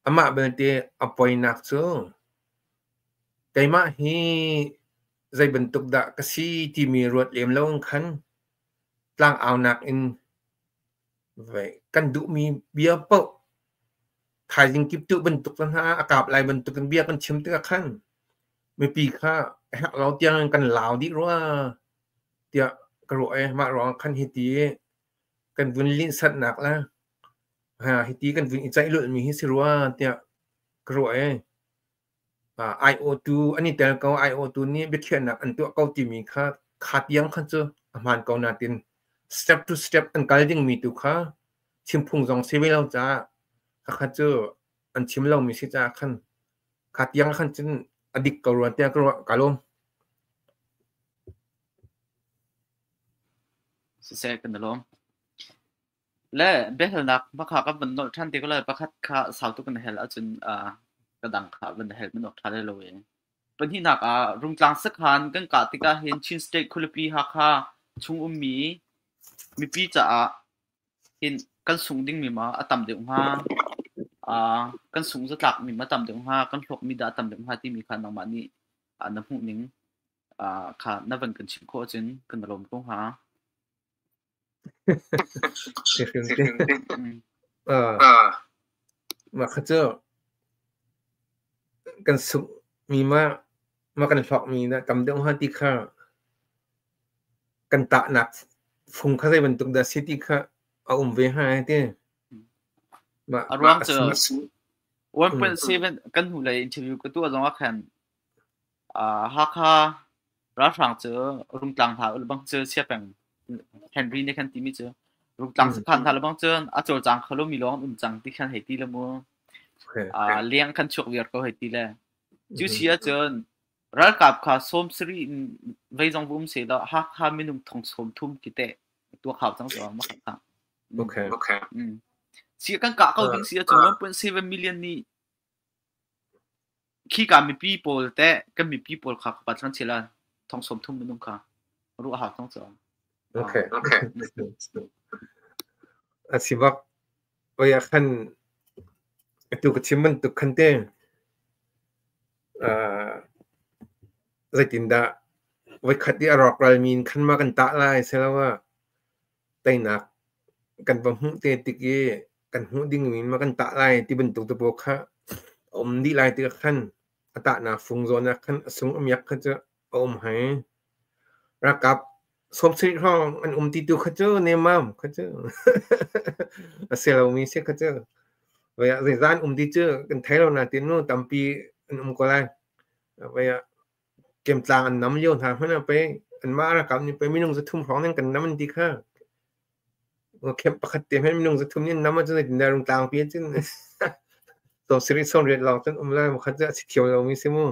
Amah belte a poinak cu keimah hi zei bantuk dah ka si timi ruat lem lo in khan tlangaunak in kan duhmi bia paoh thaizing kiptuh bantuk hna a kap lai bantukin bia kan chim tikah khan. Mipi kha a herh lo tiang in kan lau dih rua tiah ka ruah i mah ruangah khan hiti kan vun linhsatnak le hiti kan vun i ceih lulhmi hi si rua tiah ka ruah i IO2 an i tel ko. IO2 nih biakhiahnak an tuah ko timi kha kha tiang khan cu a hmaan ko nain step to step an kal dingmi tu kha chimphung zong si ve lo caah khakha cu an chim lomi si caah khan kha tiang khan cun a dik ko rua tiah ka ruah. Ka lawm. Siseh, kan i lawm. Le biahalnak hmakha kan van nolh ṭhan te ko lai. Pakhat kha sau tuk kan hel ahcun ka dang kha van hel man awk ṭha lai lo e. Pahnihnak ah Rungtlang sakhan kan kah tikah hin Chin State khualipi Hakha chung ummi mipi caah hin kan sungh dingmi ma a tam deuh hnga, kan sungh zatlakmi ma tam deuh hnga, kan hlawkmi dah a tam deuh hnga timi kha nangmah nih na hmuhning kha na van kan chimh khawh ahcun kan i lawm ko hnga. Mah kha cu kan sunghmi mah mah kan hlawkmi dah tam deuh hnga ti kha kan tahnak fung kha zei bantuk dah si ti kha a um ve hnga ti. Mah A ruang cu 1.7 kan hnulei interview ka tuah zong ah khan Hakha ralhrang cu Rungtlang hna ulbang cu sia peng Henry nih khan timi cu Rungtlang sakhan hna lebang cun a cawlcang kho lomi lawng an um cang ti khan hei ti le mu. Leng khan chuak viar ko hei ti le. Cu si ahcun ralkap kha sawm sarih in vei zong va um sehlaw Hakha minung thong sawm thum khi teh tuak hau cang cu ma kha. Okay. Si kan kah ko ding si ahcun 1.7 million nih Khika mipi pawl teh kan mipi pawl kha ka thlang chila thong sawm thum minung kha ruah hau cang cu. Okay. A si bak. Oi ah khan atu ka chim bantuk khan te zeitindah voikhat i a rawkral mi in khan ma kan tah lai siloah teinak kan va hmuh te tik i kan hmuh dingmi ma kan tah lai ti bantuk te pawl kha a um dih lai tikah khan a tahnak fung zawn ah khan a sung a miak kha cu a um hai. Ralkap sawmsarih hrawng an um ti tu kha cu nemmam kha cu a si lomi si kha cu. Voi ah zeizah an um ti cu kan thei lo nain nu tampi an um ko lai. Voi ah Kemtlang an nam lio hna hmanh ah pei anmah ralkap nih pei minung zathum hrawng nan kan nam an ti kha. Camp pakhat te hmanh minung zathum nih an nam ahcun zeitindah Rungtlangpi ahcun sawmsarih sawmriat lawng cun um lai pakhat cu a si thiam lomi si mu.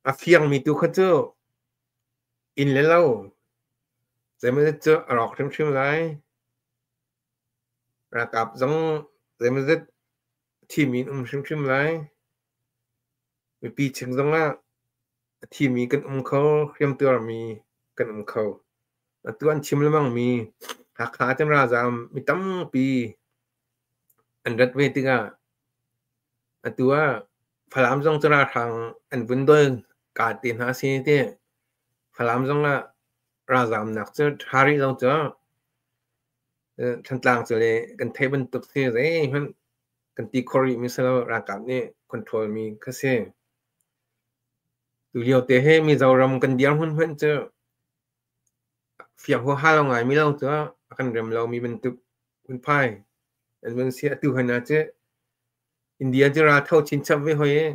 A fiangmi tu kha cu inn le lo zeimawzat cu a rawk hrimhrim lai. Ralkap zong zeimawzat thimi in um hrimhrim lai. Mipi chung zongah a thimi kan um kho, hriamtuarmi kan um kho. Atu an chim lengmangmi Hakha ahcun ralzaam mi tampi an rat ve tikah atu ah Falam zong cu ralhrang an vun dawi ka te hna a si ti. Falam zongah ralzaamnak cu ṭha rih lo cu. Thantlang cu le kan theih bantuk si zeihmanh kan ti khawh rihmi si lo, ralkap nih control mi kha si. Tulio te hi Mizoram kan dirhmun hmanh cu fiang huaha lo ngaimi lo cu a kan rem lomi bantuk phunphai an vun si. Atu han ah cu India cu raltho chinchap ve hoi i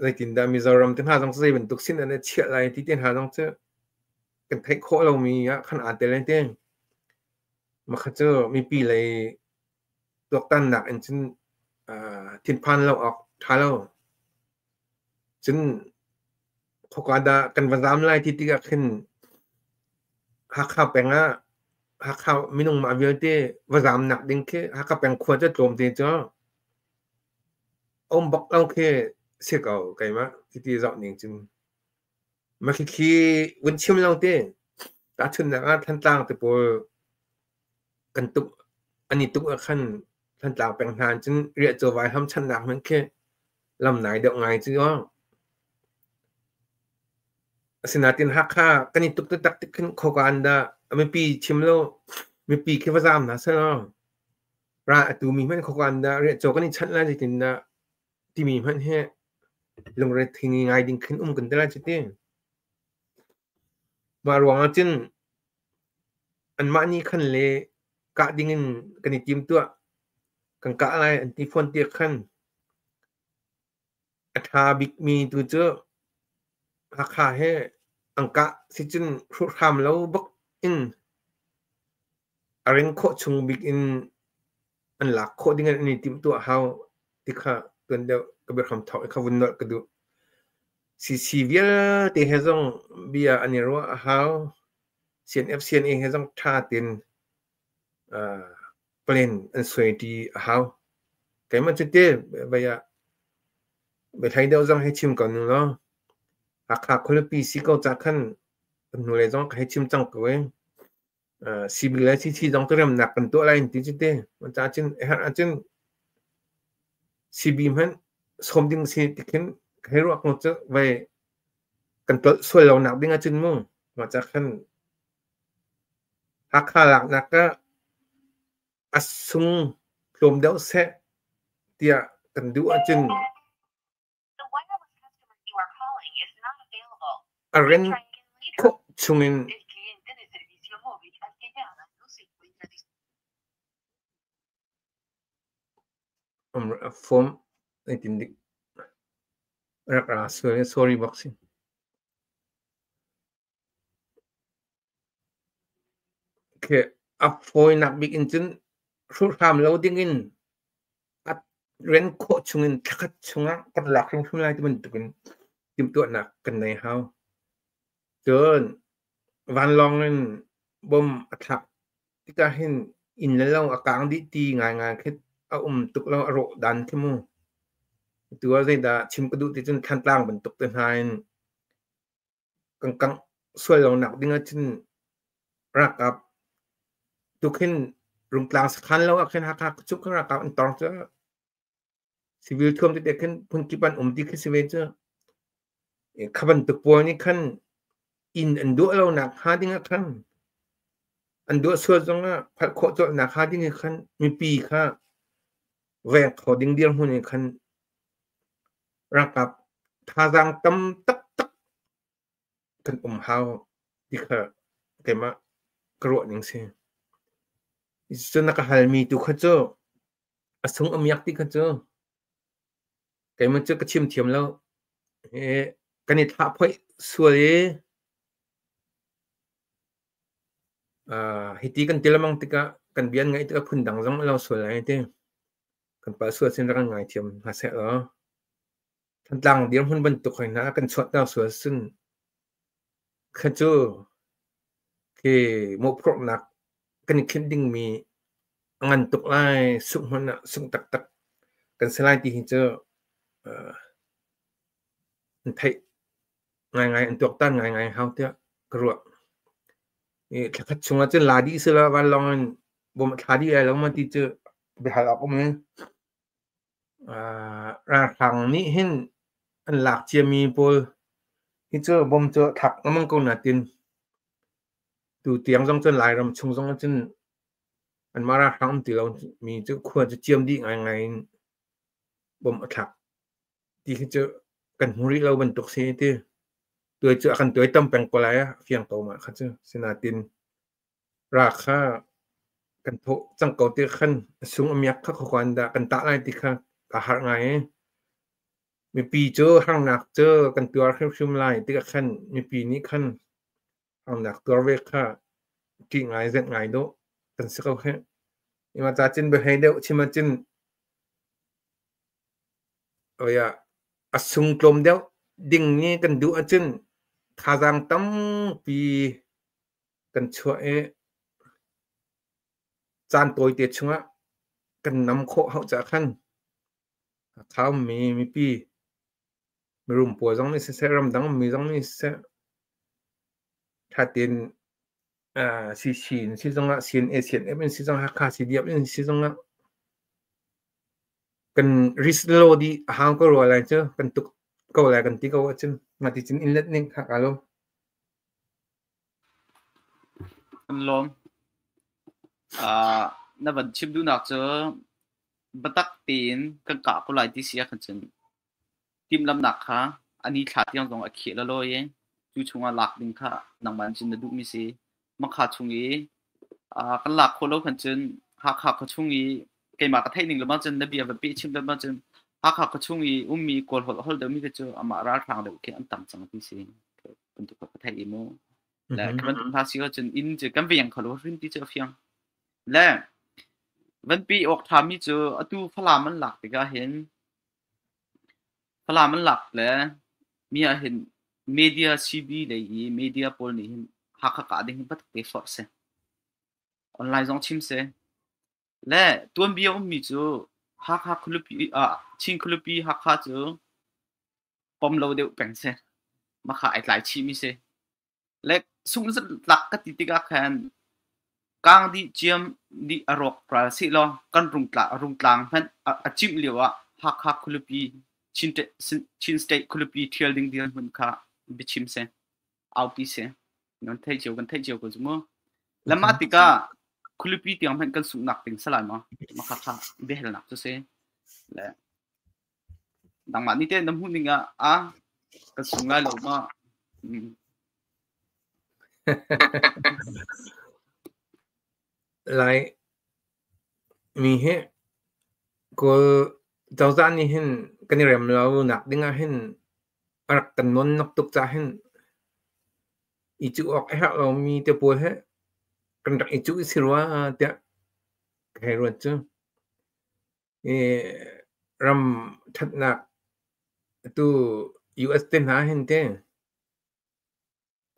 zeitindah Mizoram te hna zong cu zei bantuk sin an i chiah lai ti te hna zong cu kan theih khawh lomi ah khan aa tel te. Makha cu mipi lei tuaktannak in cun thinphan lo awk ṭha lo. Cun khoka dah kan va zaam lai ti tikah khin Hakha peng ah Hakha minung mah vialte va zaamnak ding khi Hakha peng khua cu tlawmte cu a um bak lo khi si ko keimah titi zoh ning cun. Mah khikhi vun chim lo te. Tahchunhnak ah Thantlang te pawl kan tuk an i tuk ah khan Thantlang peng hna cun riahcaw vaihlam channak hmanh khi lam nai deuh ngai cu aw. Asinain Hakha kan i tuk taktak tik khin khoka an dah a mipi chim lo mipi khi va zaam hna seh law ral a tumi hmanh khoka an dah riahcaw kan i chanh lai zeitindah. timi hmanh hi lungrethei ngai ding khin um kan ti lai cu ti. Mah ruang ah cun anmah nih khan le kah ding in kan i timtuah. Kan kah lai an ti fawn tiah khan a ṭha bikmi tu cu Hakha he an kah sicun hruhhram lo bak in a ring khawh chung bik in an lak khawh ding in an i timhtuah hau ti kha tuan deuh ka biahram thawk i kha vun nolh ka duh. CC vialte he zong bia an i ruah a hau. CNF CNA he zong ṭha tein plan an suai ṭi a hau. Keimah cu te vai ah biahlei deuh zong hei chim ko ning law Hakha khualipi si ko ca khan kan hnulei zong ka hei chim cang ko i CB le CC zong cu remnak kan tuah lai an ti cu te. Cucaah cun a herh ahcun CB hmanh sawm ding si ti khin ka hei ruah ko cu vei kan tolh sual lo nak ding ahcun mu mah ca khan Hakha laknak ah a sung tlawm deuh seh tiah kan duh ahcun a ren khawh chungin form zeitindik rak ra sual sorry bak si. A fawinak bik in cun hruhhram lo dingin a ren khawh chungin thlakhat chungah kan lak hrimhrim lai ti bantukin timhtuahnak kan nei hau. Cun vanlawng in bom a thlak tikah hin inn le lo a kaang dih ti ngaingai khi a um tuk lo, a rawh dan khi mu. Atu ah zeidah chim ka duh ti cun Thantlang bantuk te hna in Kan kangh sual lonak ding ahcun ralkap tukhin Rungtlang sakhan lo ah khin Hakha khuachung khin ralkap an tong cu. Civil thuam tete khin phunkip an um ti khi si ve cu. Kha bantuk pawl nih khan inn an duah lonak hnga ding ah khan an duah sual zong ah phalh khawh colhnak hnga ding ah khan mipi kha veng kho ding dirhmun in khan Ralkap thazaang tam taktak kan um hau ti kha keimah ka ruah ning si. Cun na ka halmi tu kha cu a sung a miak ti kha cu keimah cu ka chim thiam lo. Kan i thlah phoih sual i hiti kan ti lengmang tikah kan bia an ngaih tikah phundang zong a lo sual lai ti. Kan pa sual sin rak kan ngaithiam hna seh law Thantlang dirhmun bantuk hoi hna kan chuahter sual cun kha cu khi mawhphurhnak kan i khinh dingmi a ngan tuk lai, sungh hmanh ah sungh taktak kan si lai ti hi cu an theih ngaingai, an tuaktan ngaingai hau tiah ka ruah. I thlakhat chungah cun la dih sila vanlawng in bom a thla dih lai lo ma ti cu biahal awk um i ralhrang nih hin an lak ciami pawl hi cu bom cu thlak lengmang ko natin tu tiang zong cun Lairam chung zong ah cun anmah ralhrang um ti lo mi cu khua cu ciam dih ngaingai in bom a thlak ti hi cu kan hmu rih lo bantuk si ti. Tuai cu a kan tuai tam peng ko lai a fiang ko mah kha cu. Sinatin Ra kha kan thawh cang ko ti khan a sung a miak kha khuakhan dah kan tah lai ti kha kaa harh ngai i mipi cu harnak cu kan tuar hrimhrim lai tikah khan mipi nih khan harnak tuar ve kha ṭih ngai zenh ngai dawh kan si ko hih. Ima ca cin biahei deuh chim ahcun a sung tlawm deuh ding nih kan duh ahcun thazaang tampi kan chuah i caan tawite chungah kan nam khawh hauh caah khan a khaumi mipi mirum pawl zong nih siseh, ramdang ummi zong nih siseh, ṭha tein CC in si zongah, CNA, CNF in si zongah, Hakha CDF in si zongah kan risk lo dih a hau ko rua lai cu, kan tuk ko lai kan ti ko ahcun mah ti cun in let ning kha kaa lawm. Kan lawm. Na van chim duhnak cu biatak tein kan kah ko lai ti si ahkhan cun Timhlamhnak kha a ni thla tiang zong a kheh lawlaw i cu chungah lak ding kha nangmah in cun na duhmi si. Makha chung i kan lak khawh lo khan cun Hakha khuachung i keimah ka theih ning lengmang cun na bia va peh chim lengmang cun Hakha khuachung i ummi Kawl holh holh deuhmi khi cu amah ralhrang deuh khi an tam cang ti si. Bantuk ka theih i mu. Le khi bantuk hna si ahcun inn cu kan veng kho lo hrim ti cu a fiang. Le van pi awk ṭhami cu atu Falam an lak tikah hin Falam an lak le mi ah hin media CB lei i media pawl nih hin Hakha kah ding hi biatak te forh si. Online zong chim si. Le tuanbia ummi cu Hakha khualipi ah Chin khualipi Hakha cu pom lo deuh peng si. Makha ai tlai chihmi si. Le sungzatlak ka ti tikah khan kang dih ciam dih a rawk ral sehlaw kan rungtlang hmanh a cimh lio ah Hakha khualipi Chin State khualipi ṭhial ding dirhmun kha biachim si, aupi si. Nan theih cio kan theih cio ko cu mu. Le mah tikah khualipi tiang hmanh kan sunghnak ding si lai maw? Mah kha biahalnak cu si. Le Nangmah nih teh na hmuh ning ah a kan sung lai lo ma? Lai mi hi Kawl cozah nih hin kan i rem lo nak ding ah hin a rak kan nawn nak tuk cah hin i cuh awk a herh lomi te pawl hi kan rak i cuh si rua tiah ka hei ruat cu. Ram ṭhatnak atu US te hna hin te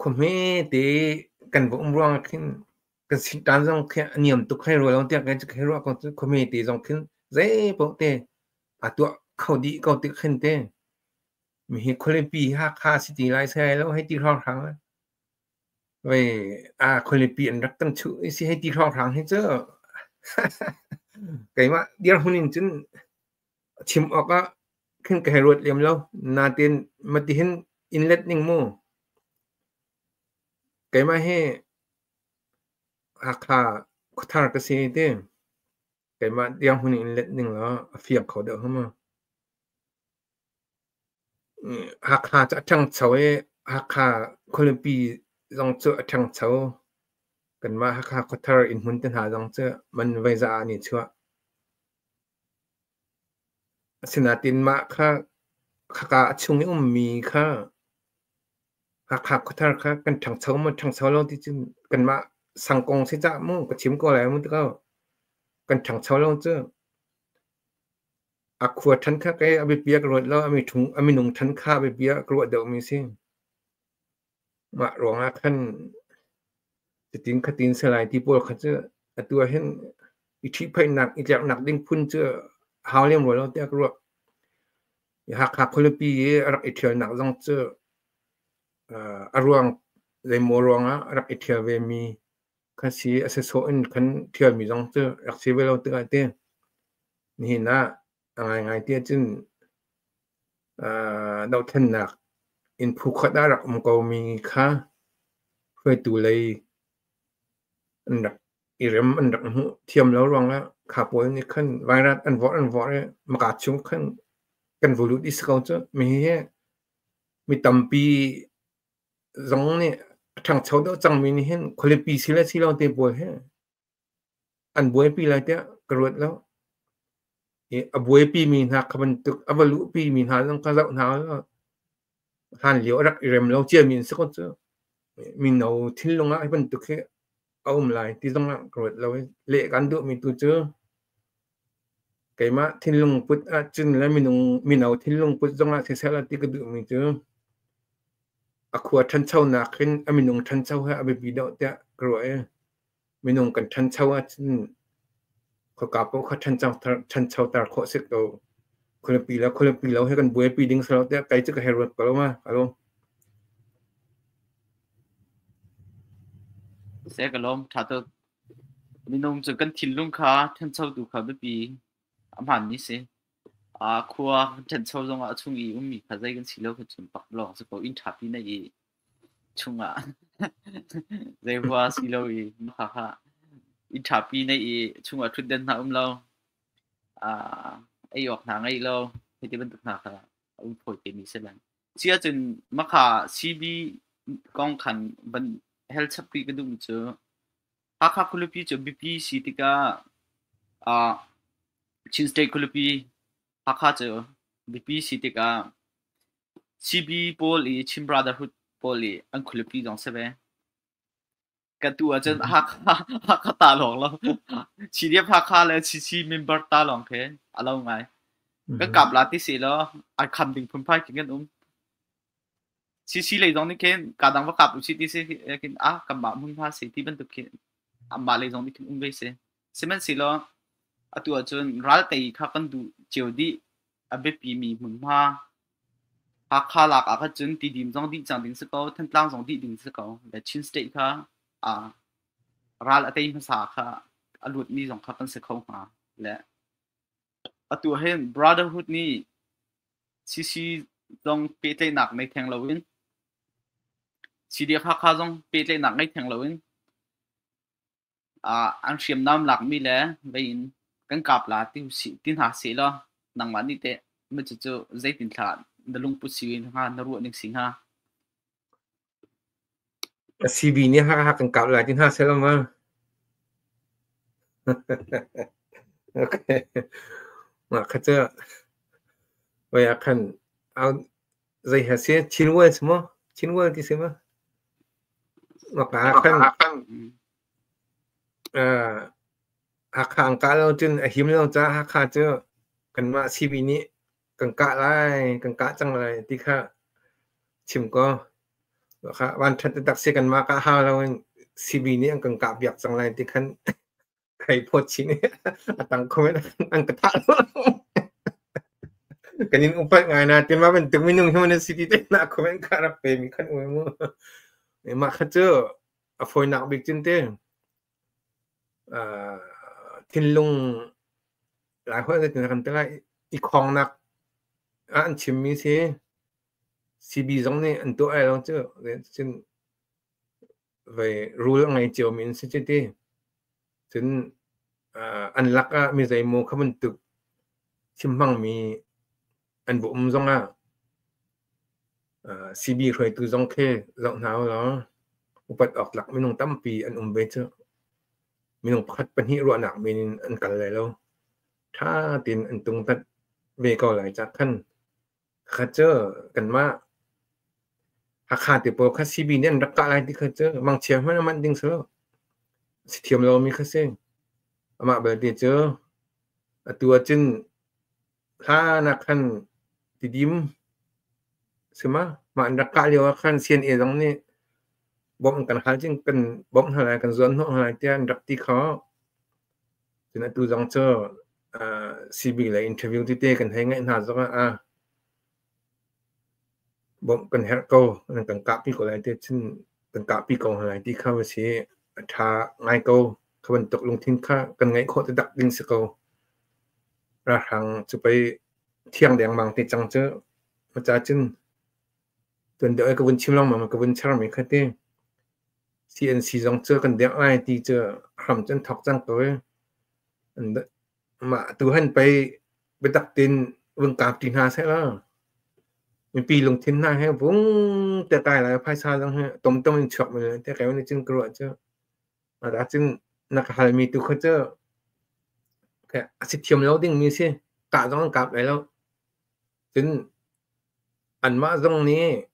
khua hmete kan va um ruangah khin kan sinṭan zong khi a niam tuk hlei rua lo tiah kei cu ka hei ruah ko cu. Khua hmete zong khin zeipaoh te aa tuah kho dih ko tik khin te mihi khualipi Hakha si ti lai sai lo hei ti hrawnghrang le vei aa khualipi an rak kan chuh i si hei ti hrawnghrang hi cu keimah dirhmun in cun chim awk ah khin ka hei ruat lem lo. Nain matihin in let ning mu. Keimah hi Hakha khuathar ka si ti. Keimah dirhmun in let ning law a fiang kho deuh hnga maw? Hakha cu a ṭhangcho i Hakha khualipi zong cu a ṭhangcho. Kanmah Hakha khuathar innhmun te hna zong cu man voiza ah an i chuah. Asinain mah kha khaka a chung i ummi kha Hakha khuathar kha kan ṭhangcho maw ṭhangcho lo ti cu kanmah sang kong si cah mu ka chim ko lai mu ti ko. Kan ṭhangcho lo cu. A khua ṭhan kha kei a biapi ah ka ruat lo, a minung ṭhan kha a biapi ah ka ruah deuhmi a si. Mah ruangah khan cutin khatin si lai ti pawl kha cu atu ah hin i ṭhihphaihnak, i tlerhnak ding phun cu hau lem rua lo tiah ka ruah. Hakha khualipi i a rak i ṭhialnak zong cu a ruang zeimaw ruangah a rak i ṭhial vemi kha si. A sawsawh in khan ṭhialmi zong cu rak si ve lo tikah ti. Nihin ah a ngaingai ti ahcun dohthlennak in phu khat ah rak um komi kha hruaitu lei an rak i rem an rak hmuh thiam lo ruangah kha pawl nih khan vairat an vorh an vorh i maka chung khan kan vu lut i si ko cu. Mi hi mi tampi zong nih a ṭhangcho deuh cangmi nih hin khualipi si le si lo te pawl hi An buaipi lai tiah ka ruat lo. I a buaipimi hna kha bantuk a va luhpimi hna zong kha zoh hna law hlanlio a rak i rem lo ciami an si ko cu. Mino thinlung ah hi bantuk hi a um lai ti zong ah ka ruat lo i leh kan duhmi tu cu keimah thinlung put ahcun le minung mino thinlung put zong ah siseh ti ka duhmi cu a khua ṭhanchonak hin a minung ṭhancho hi a biapi deuh tiah ka ruah i Minung kan ṭhancho ahcun khoika paoh kha ṭhanchoter khawh a si ko. Khualipi le khualipi lo hi kan buaipi ding si lo tiah kei cu ka hei ruat ko lo ma. Alo. Seh ka lawm ṭha tuk. Minung cu kan thinlung kha ṭhanchotu kha biapi a hmaanmi si. Khua kan ṭhancho zongah a chung i ummi kha zei kan si lo kha cun pak lawng si ko. Inn ṭhapi na i chungah zei hua si lo i khakha i ṭhapi nei i chungah ṭhutden hna um lo, ei awk hna ngeih lo, hei ti bantuk hna kha. A um fawi te mi si lai. Si ahcun makha CB kong khan van hel chap rih ka duhmi cu Hakha khualipi cu biapi si tikah Chin State khualipi Hakha cu biapi si tikah CB pawl i Chin Brotherhood pawl i an khualipi zong si ve. Ka tu ahcun Hakha Hakha ta lawng lo. CDF Hakha le CC member ta lawng khi a lo ngai. Kan kap la ti si law ai kham ding phunphai khi kan um. CC lei zong nih khin ka dang va kap usih ti si khin ah kanmah hmunhma si ti bantuk khi anmah lei zong nih khin um ve si. Sihmanhsehlaw atu ahcun ral tei kha kan duh cio dih. A biapi mi hmunhma Hakha lak ah khan cun Tidim zong dih cang ding si ko, Thantlang zong dih ding si ko. Le Chin State kha ah ral a tei hmasa kha a luatmi zong kha kan si kho hnga. Le atu hin Brotherhood nih CC zong pehtlaihnak ngei theng loin CDF Hakha zong pehtlaihnak ngei theng loin an hriamnam lakmi le vei in kan kap la ti usih ti hna seh law nangmah nih teh cucu zeitin thla na lungput si hnga na ruah ning si hnga? CB nih Hakha kan kap lai ti hna seh law ma. Okay. Mah kha cu voi ah khan zei he si Chin World si maw? Chin World ti si maw? Mah ka ah khan Hakha an kah lo cun a him lo caah Hakha cu kanmah CB nih kan kah lai, kan kah cang lai ti kha chim ko. Vanṭhat taktak si kanmah kah hau loin CB nih an kan kah piak cang lai ti khan kai phawt chin i a tang comment an ka thah lo. Kan in upat ngai na ti ma bantuk minung hi na si ti te na comment kha rak pe mi khan ui mu. Mah kha cu a fawinak bik cun te thinlung lai holh na kan te lai i khongnak ah an chimmi si CB zong nih an tuah ai lo cu cun vei rule a ngei ciomi an si cu ti. Cun an lakah mi zeimaw kha bantuk chim hmangmi an va um zongah CB hruaitu zong khi zoh hna ulaw upat awk tlak minung tampi an um ve cu. Minung pakhat pahnih ruahnak men in an kal lai lo. Ṭha tein an tungtat ve ko lai cah khan Kha cu kanmah Hakha te pawl kha CB nih an rak kah lai ti kha cu mangchia hmanh a manh ding si lo. Si thiam lomi kha si. Amah belte cu atu ahcun hlan ah khan Tidim si ma? Mah an rak kah lio ah khan CNA zong nih bawmh an kan hal cun kan bawmh hna lai, kan zuan hnawh hna lai tiah an rak ti kho. Cun atu zong cu CB lei interview tete kan hei ngaih hna zongah ah bawmh kan herh ko, nan kan kahpi ko lai ti cun kan kahpi ko hna lai ti kha va si. A ṭha ngai ko. Kha bantuk lungthin kha kan ngeih khawh taktak ding si ko. Ralhrang cu pei thiang dengmang te cang cu. Maca cun tuan deuh i ka vun chim lengmang ka vun chermi kha ti. CNC zong cu kan dirh lai ti cu hram cu an thawk cang ko i mah tu han pei biatak tein vun kap ṭi hna seh law mipi lungthin hna he vung te kai lai phaisa zong hi tomtom in chuak men te kai nih cun ka ruah cu mah cun na ka halmi tu kha cu a si thiam lo ding mi si kah zong an kap lai lo cun anmah zong nih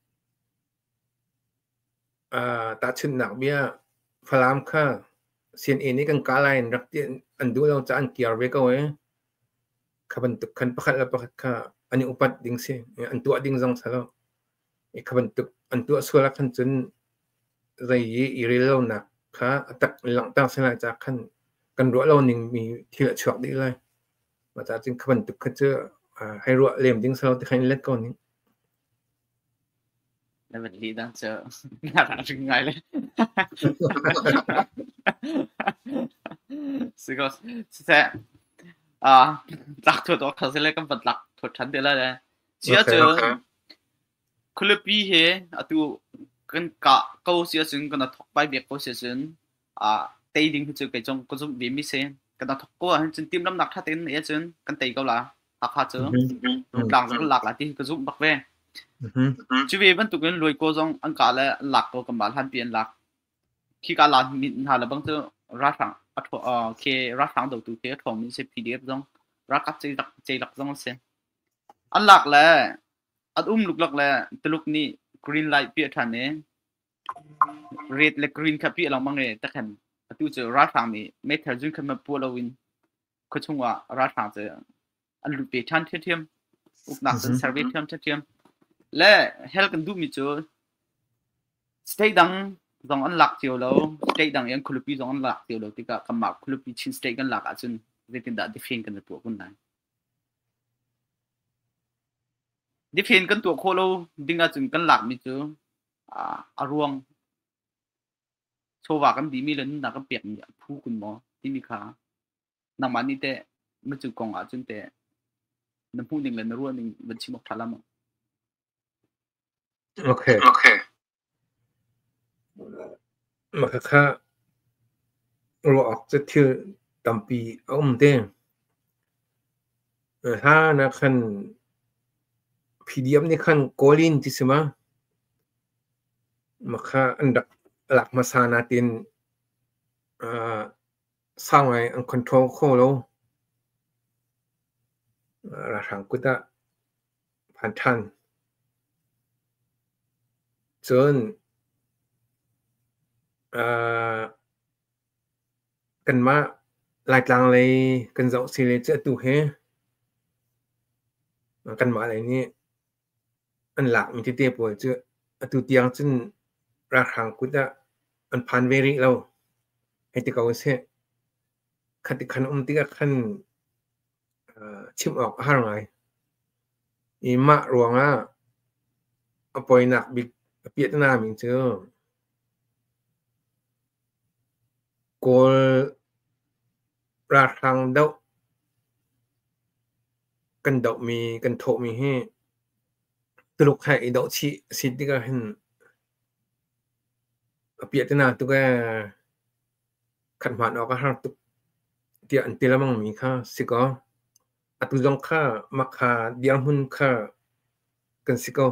Tahchunhnak bia, Falam kha CNA nih kan kah lai in rak ti an duh lo caah an kiar ve ko i kha bantuk khan pakhat le pakhat kha an i upat ding si. An tuah ding zong si lo. Kha bantuk an tuah sual ah khan cun zei i i rel lonak kha a tak in langhter si lai caah khan kan ruah lo ningmi thil a chuak dih lai. Mah caah cun kha bantuk kha cu hei ruah lem ding si lo ti khan in let ko ning. Na van lih dang cu na rak ring ngai le. Si ko siseh tlak thuat awk kha si le kan van tlak thuat ṭhan te lai le. Si ahcun khualipi he atu kan kah ko si ahcun kan thok pai biak ko si ahcun tei ding hi cu kei zong ka zumh ve mi si. Kan thok ko ahcun timhlamhnak ṭha tein neih ahcun kan tei ko la. Hakha cu Rungtlang zong an lak lai ti ka zumh bak ve. Cu ve bantukin Luaikaw zong an kah le an lak ko kanmah hlanpi an lak. Khika la hna le bang cu ralhrang a khi ralhrang dotu khi a ṭhawngmi si PDF zong ralkap ceilak zong an si. An lak le an um luklak le Tuluk nih green light piah ṭhan i red le green kha piah lengmang i takhan atu cu ralhrang nih meithal zun khat hmanh puah loin khuachung ah ralhrang cu an lut ve ṭhan ṭhiamṭhiam. Uknak cu an ser ve ṭhiamṭhiam. Le hell kan duhmi cu state dang zong an lak cio lo. State dang i an khualipi zong an lak cio lo tikah kanmah khualipi Chin state kan lak ahcun zeitindah defend kan i tuah kun lai? Defend kan tuah khawh lo ding ahcun kan lakmi cu a ruang chawva kan dihmi le nunnak kan pekmi a phu kun maw timi kha nangmah nih teh micu kong ahcun teh na hmuh ning le na ruah ning van chim awk ṭha la maw? Okay. Okay. Mah khakha ruah awk cu thil tampi a um te. Hlan ah khan PDF nih khan kawl in ti si ma? Mah kha an rak lak hmasa natin sau ngai an control kho lo. Ralhrang kut ah phan ṭhan. Cun kanmah Laitlang lei kan zoh si le cu atu hi kanmah lei nih an lakmi tete pawl cu atu tiang cun ralhrang kut ah an phan ve rih lo hei ti ko usih. Khati khan um tikah khan chim awk a har ngai. I mah ruangah a poinak bik a piahtana mi cu Kawl ralhrang doh kan dohmi kan thawhmi hi Tuluk he i doh chih a si tikah hin a piahtana tuk ee. Khat hmaan awk a har tuk tiah an ti lengmangmi kha si kaw atu zong kha mah kha dirhmun kha kan si ko.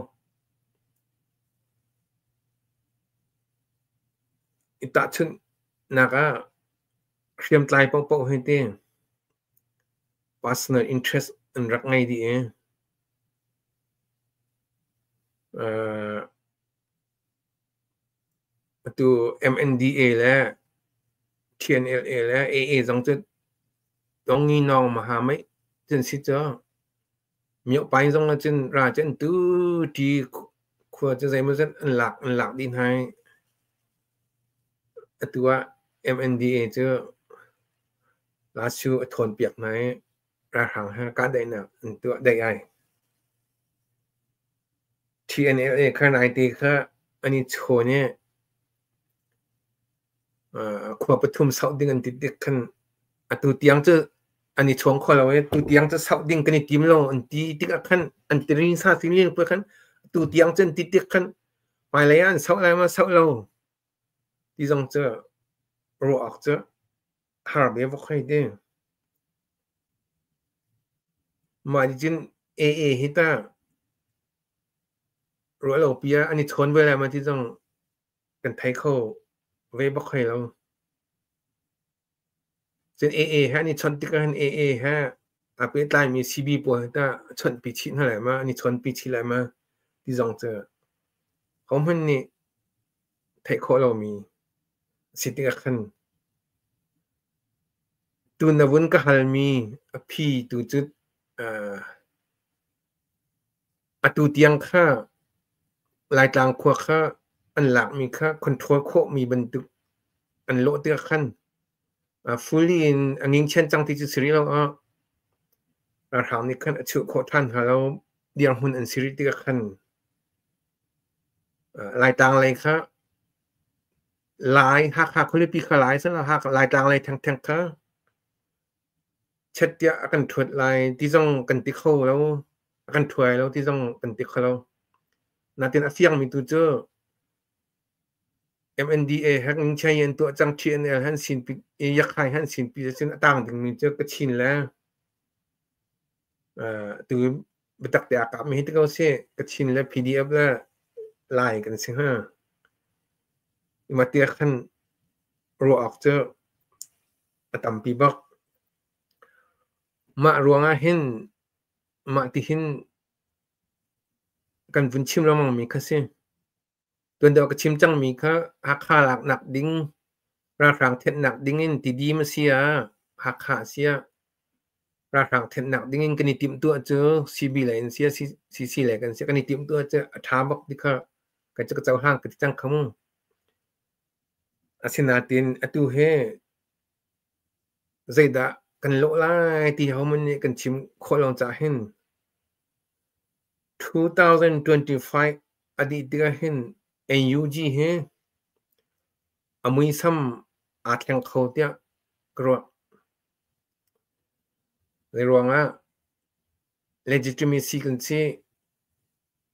I tahchunhnak ah hriamtlai paohpaoh hi ti personal interest an rak ngei dih i atu MNDA le TNLA le AA zong cu Tonginawng Mahamei cun si cu. Myohpaing zong ah cun ra cu an tu ṭi khua cu zeimawzat an lak dih hna i atu ah MNDA cu Lasu a thawnpiak hna i ralhrang he kahdaihnak an tuah daih ai. TNLA kha naite kha an i chawn i khua pathum sauh ding an ti tik khan atu tiang cu an i chawng kho lo i tu tiang cu sauh ding kan i tim lo an ti tikah khan an ti rin sa si ling khan tu tiang cu an ti tik khan hmailei ah an sauh lai ma sauh lo ti zong cu ruah awk cu har ve vok hei ti. Mah nih cun AA hi ta ruah lo pi ah an i chawn ve lai ma ti zong kan thei kho ve bak hoi lo. Cun AA he an i chawnh tikah hin AA he aa pehtlaimi CB pawl hi tah chawnhpi chih hna lai ma, an i chawnpi chih lai ma ti zong cu hohmanh nih theih khawh lomi a si tikah khan tu na vun ka halmi a phi tu cu atu tiang kha Laitlang khua kha an lakmi kha control khawhmi bantuk an lawh tikah khan fully in a ngingchian cang ti cu si rih lo ah ralhrang nih khan a chuh khawh ṭhan hnga lo dirhmun an si rih tikah khan Laitlang lei kha Lai Hakha khualipi kha Lai Laitlang lei thengtheng kha Chet tiah a kan ṭhuat lai ti zong kan ti kho lo. A kan ṭhuai lo ti zong kan ti kho lo. Natin a fiangmi tu cu MNDA he Ngingchai an tuah cang TNL han sin pi Yakhai han sin pi cun a tang dingmi cu Kachin le Tu biatak te aa kapmi hi ti ko sih. Kachin le PDF le Lai kan si hnga. Mah tiah khan ruah awk cu a tampi bak. Mah ruangah hin mah tihin kan vun chim lengmangmi kha si. Tuan deuh ka chim cangmi kha Hakha laknak ding, ralhrang thenhnak ding in Tidim a si ah, Hakha a si ah, ralhrang thenhnak ding in kan i timhtuah cu CB lei in si ah, CC lei kan si ah kan i timhtuah cu a ṭha bak ti kha ka cohlang ka ti cang kha mu. Asinain atu hi zeidah kan lawh lai ti hohmanh nih kan chim khawh lo caah hin 2025 a dih tikah hin NUG hi a muisam aa thleng kho tiah ka ruah. Zeiruangah legitimacy kan si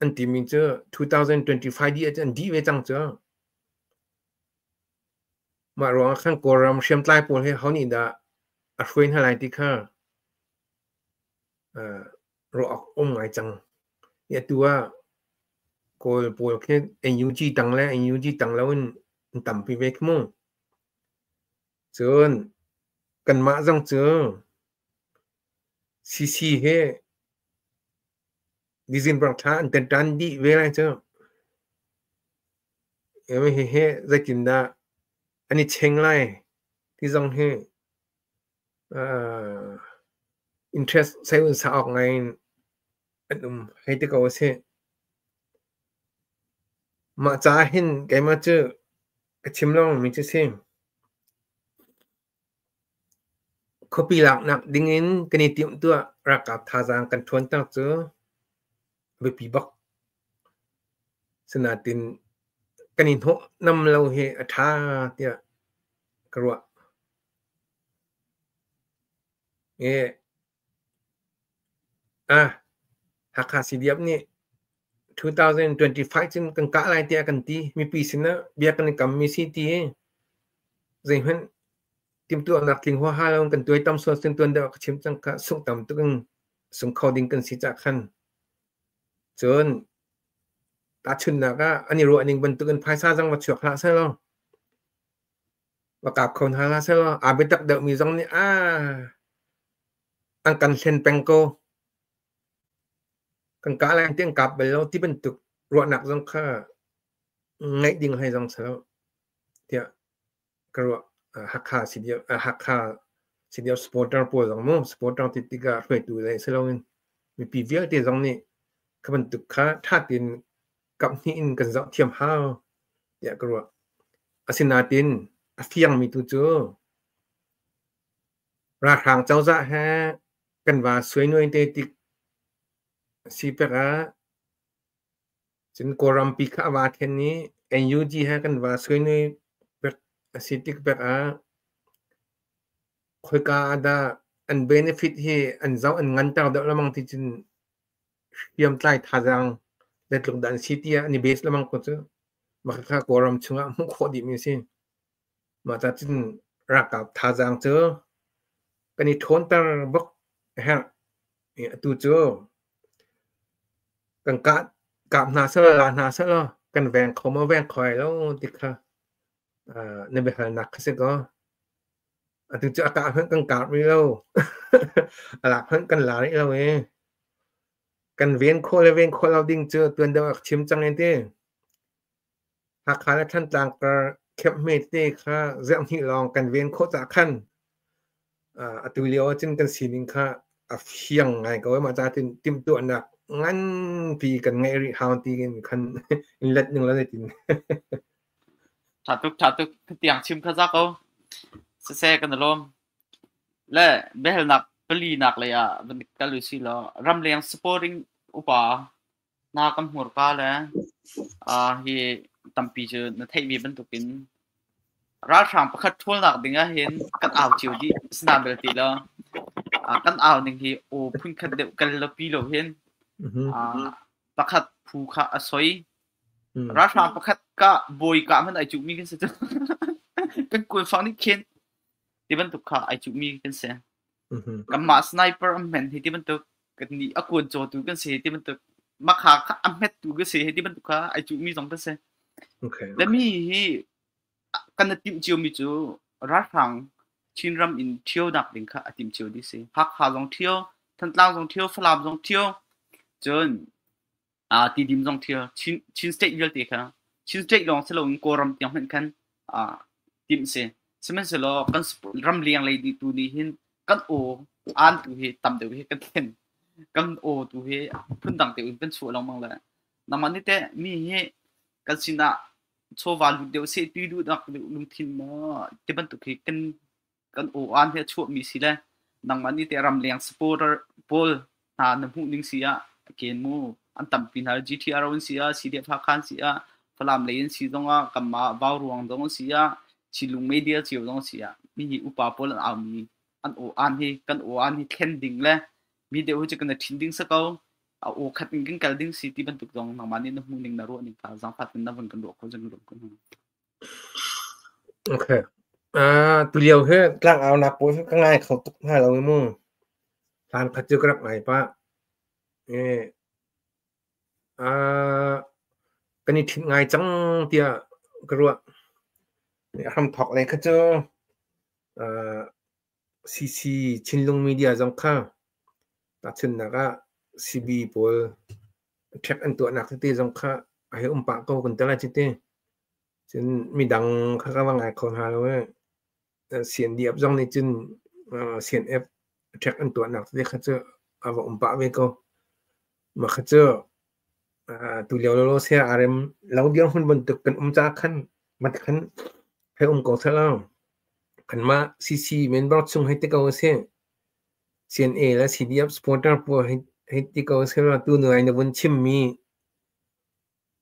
an timi cu 2025 dih ahcun an dih ve cang cu. Mah ruangah khan Kawlram hriamtlai pawl hi ho nih dah a hruai hna lai ti kha ruah awk um ngai cang. Hi atu ah Kawl pawl khi NUG tang le NUG tang loin an tampi ve khi mu. Cun kanmah zong cu CC he December thla an kan ṭan dih ve lai cu. Hihi zeitindah an i cheng lai ti zong hi interest sei awk ngai in an um hei ti ko a si. Mah caah hin keimah cu ka chim lengmangmi cu si. Khuapi laknak dingin kan i timhtuah ralkap thazaang kan ṭhawnter cu a biapi bak. Sinain kan i hnawhnam lo hi a ṭha tiah ka ruah. Hakha CDF nih 2025 cun kan kah lai tiah kan ti. Mipi sinah bia kan i kammi si ti i zeihmanh timhtuahnak tling huaha lo in kan tuaitam sual cun tuan deuh ah ka chim cang kha sungh tam tuk in sung kho ding kan si cah khan. Cun tahchunhnak ah an i ruah ning bantuk in phaisa zong va chuak hlah seh law va kap kho hna hlah seh law aa biatak deuhmi zong nih an kan hlen peng ko. Kan kah lai ti an kap bal lo ti bantuk ruahnak zong kha ngaih ding hlei zong si lo tiah ka ruah. Hakha CDF Hakha CDF supporter pawl zong mu supporter ti tikah hruaitu lei si loin mipi vialte zong nih kha bantuk kha ṭha tein kaphnih in kan zoh thiam hau tiah ka ruah. Asinain a fiangmi tu cu ralhrang cozah he kan va suainuai te tik si pek ah cun Kawlrampi kha a va then i NUG he kan va suainuai pek a si tik pek ah khoika ah dah an benefit hi an zoh an nganter deuh lengmang ti cun hriamtlai thazaang zeitluk dah an si tiah an i base lengmang ko cu. Mah khakha Kawlram chungah hmuh khawh dihmi a si. Mah ca cun ralkap thazaang cu kan i ṭhawnter bak a herh. Atu cu kan kah kap hna seh la hna seh law kan veng kho maw veng kho lai lo ti kha na biahalnak kha si kaw. Atu cu a kah hmanh kan kap rih lo. A lak hmanh kan la rih lo i kan ven khawh le ven khawh lo ding cu tuan deuh ah ka chim cang i ti. Hakha le Thantlang kar khep hme tete kha zerhnih lawng kan ven khawh cah khan atu lio ahcun kan sining kha a fiang ngai ko i mah ca cun timhtuahnak nganpi kan ngeih rih hau ti in khan in let ning la zeitin. Ṭha tuk, ṭha tuk. Tiang chim kha za ko. Siseh kan i lawm. Le biahalnak palinak lei ah van kal usih law ramleng supporting upa hna kan hmurka le hi tampi cu na theih ve bantukin ralhrang pakhat ṭhawlnak ding ah hin kan au cio dih sina belte law kan au ning hi aw phunkhat deuh kal lo pi lo hin pakhat phu kha a soi. Ralhrang pakhat ka bawi ka hmanh ai cuhmi kan si cu. Kan kuanfang nih khin ti bantuk kha ai cuhmi kan si. Kanmah sniper an hman hi ti bantuk. Kan nih a kuan cawtu kan si ti bantuk makha kha a hmettu ka si ti bantuk kha ai cuhmi zong kan si. Le mi hi kan i timh ciomi cu ralhrang Chinram in ṭhionak ding kha a timh cio dih si. Hakha zong ṭhio, Thantlang zong ṭhio, Falam zong ṭhio, cun Tidim zong ṭhio. Chin state vialte kha Chin state lawng si loin Kawlram tiang hmanh khan timh si. Sihmanhsehlaw kan ramleng lei tu nih hin kan aw aan tu hi tam deuh hi kan thlen. Kan aw tu hi phundang deuh in kan chuah lengmang le nangmah nih teh mi hi kan sinah chawva lut deuh seh ti duhnak lungthin maw ti bantuk hi kan kan aw-aan he a chuahmi si le nangmah nih teh ramleng supporter pawl hna na hmuh ning si ah ken mu an tampi hna GTR an si ah CDF Hakha an si ah Falam lei an si zongah kanmah Vauruang zong an si ah Chinlung media cio zong an si ah mi hi upa pawl an aumi an aw-aan hi kan aw-aan hi thlen ding le mi deuh hi cu kan i ṭhin ding si ko a aw khat in kan kal ding si ti bantuk zong nangmah nih na hmuh ning na ruah ning kha zaangfah in na vun kan ruah kho zong lung kan hmu. Okay. Tulio hi tlangaunak pawl hi ka ngai kho tuk hna lo mu. Hlan khat cu ka rak ngai pah. Kan i ṭhit ngai cang tiah ka ruah. Hramthawk lei kha cu CC Chinlung Media zong kha tahchunhnak ah CB pawl ṭhek an tuahnak tete zong kha a hei um pah ko kan ti lai cu ti. Cun midang kha ka va ngai kho hna lo i CNDF zong nih cun CNF ṭhek an tuahnak tete kha cu a va um pah ve ko. Mah kha cu tulio lawlaw sia aa rem lo dirhmun bantuk kan um caah khan mat khan hei um ko seh law kanmah CC member chung hei ti ko usih. CNA le CDF supporter pawl hei ti ko usih law tu nai na vun chimmi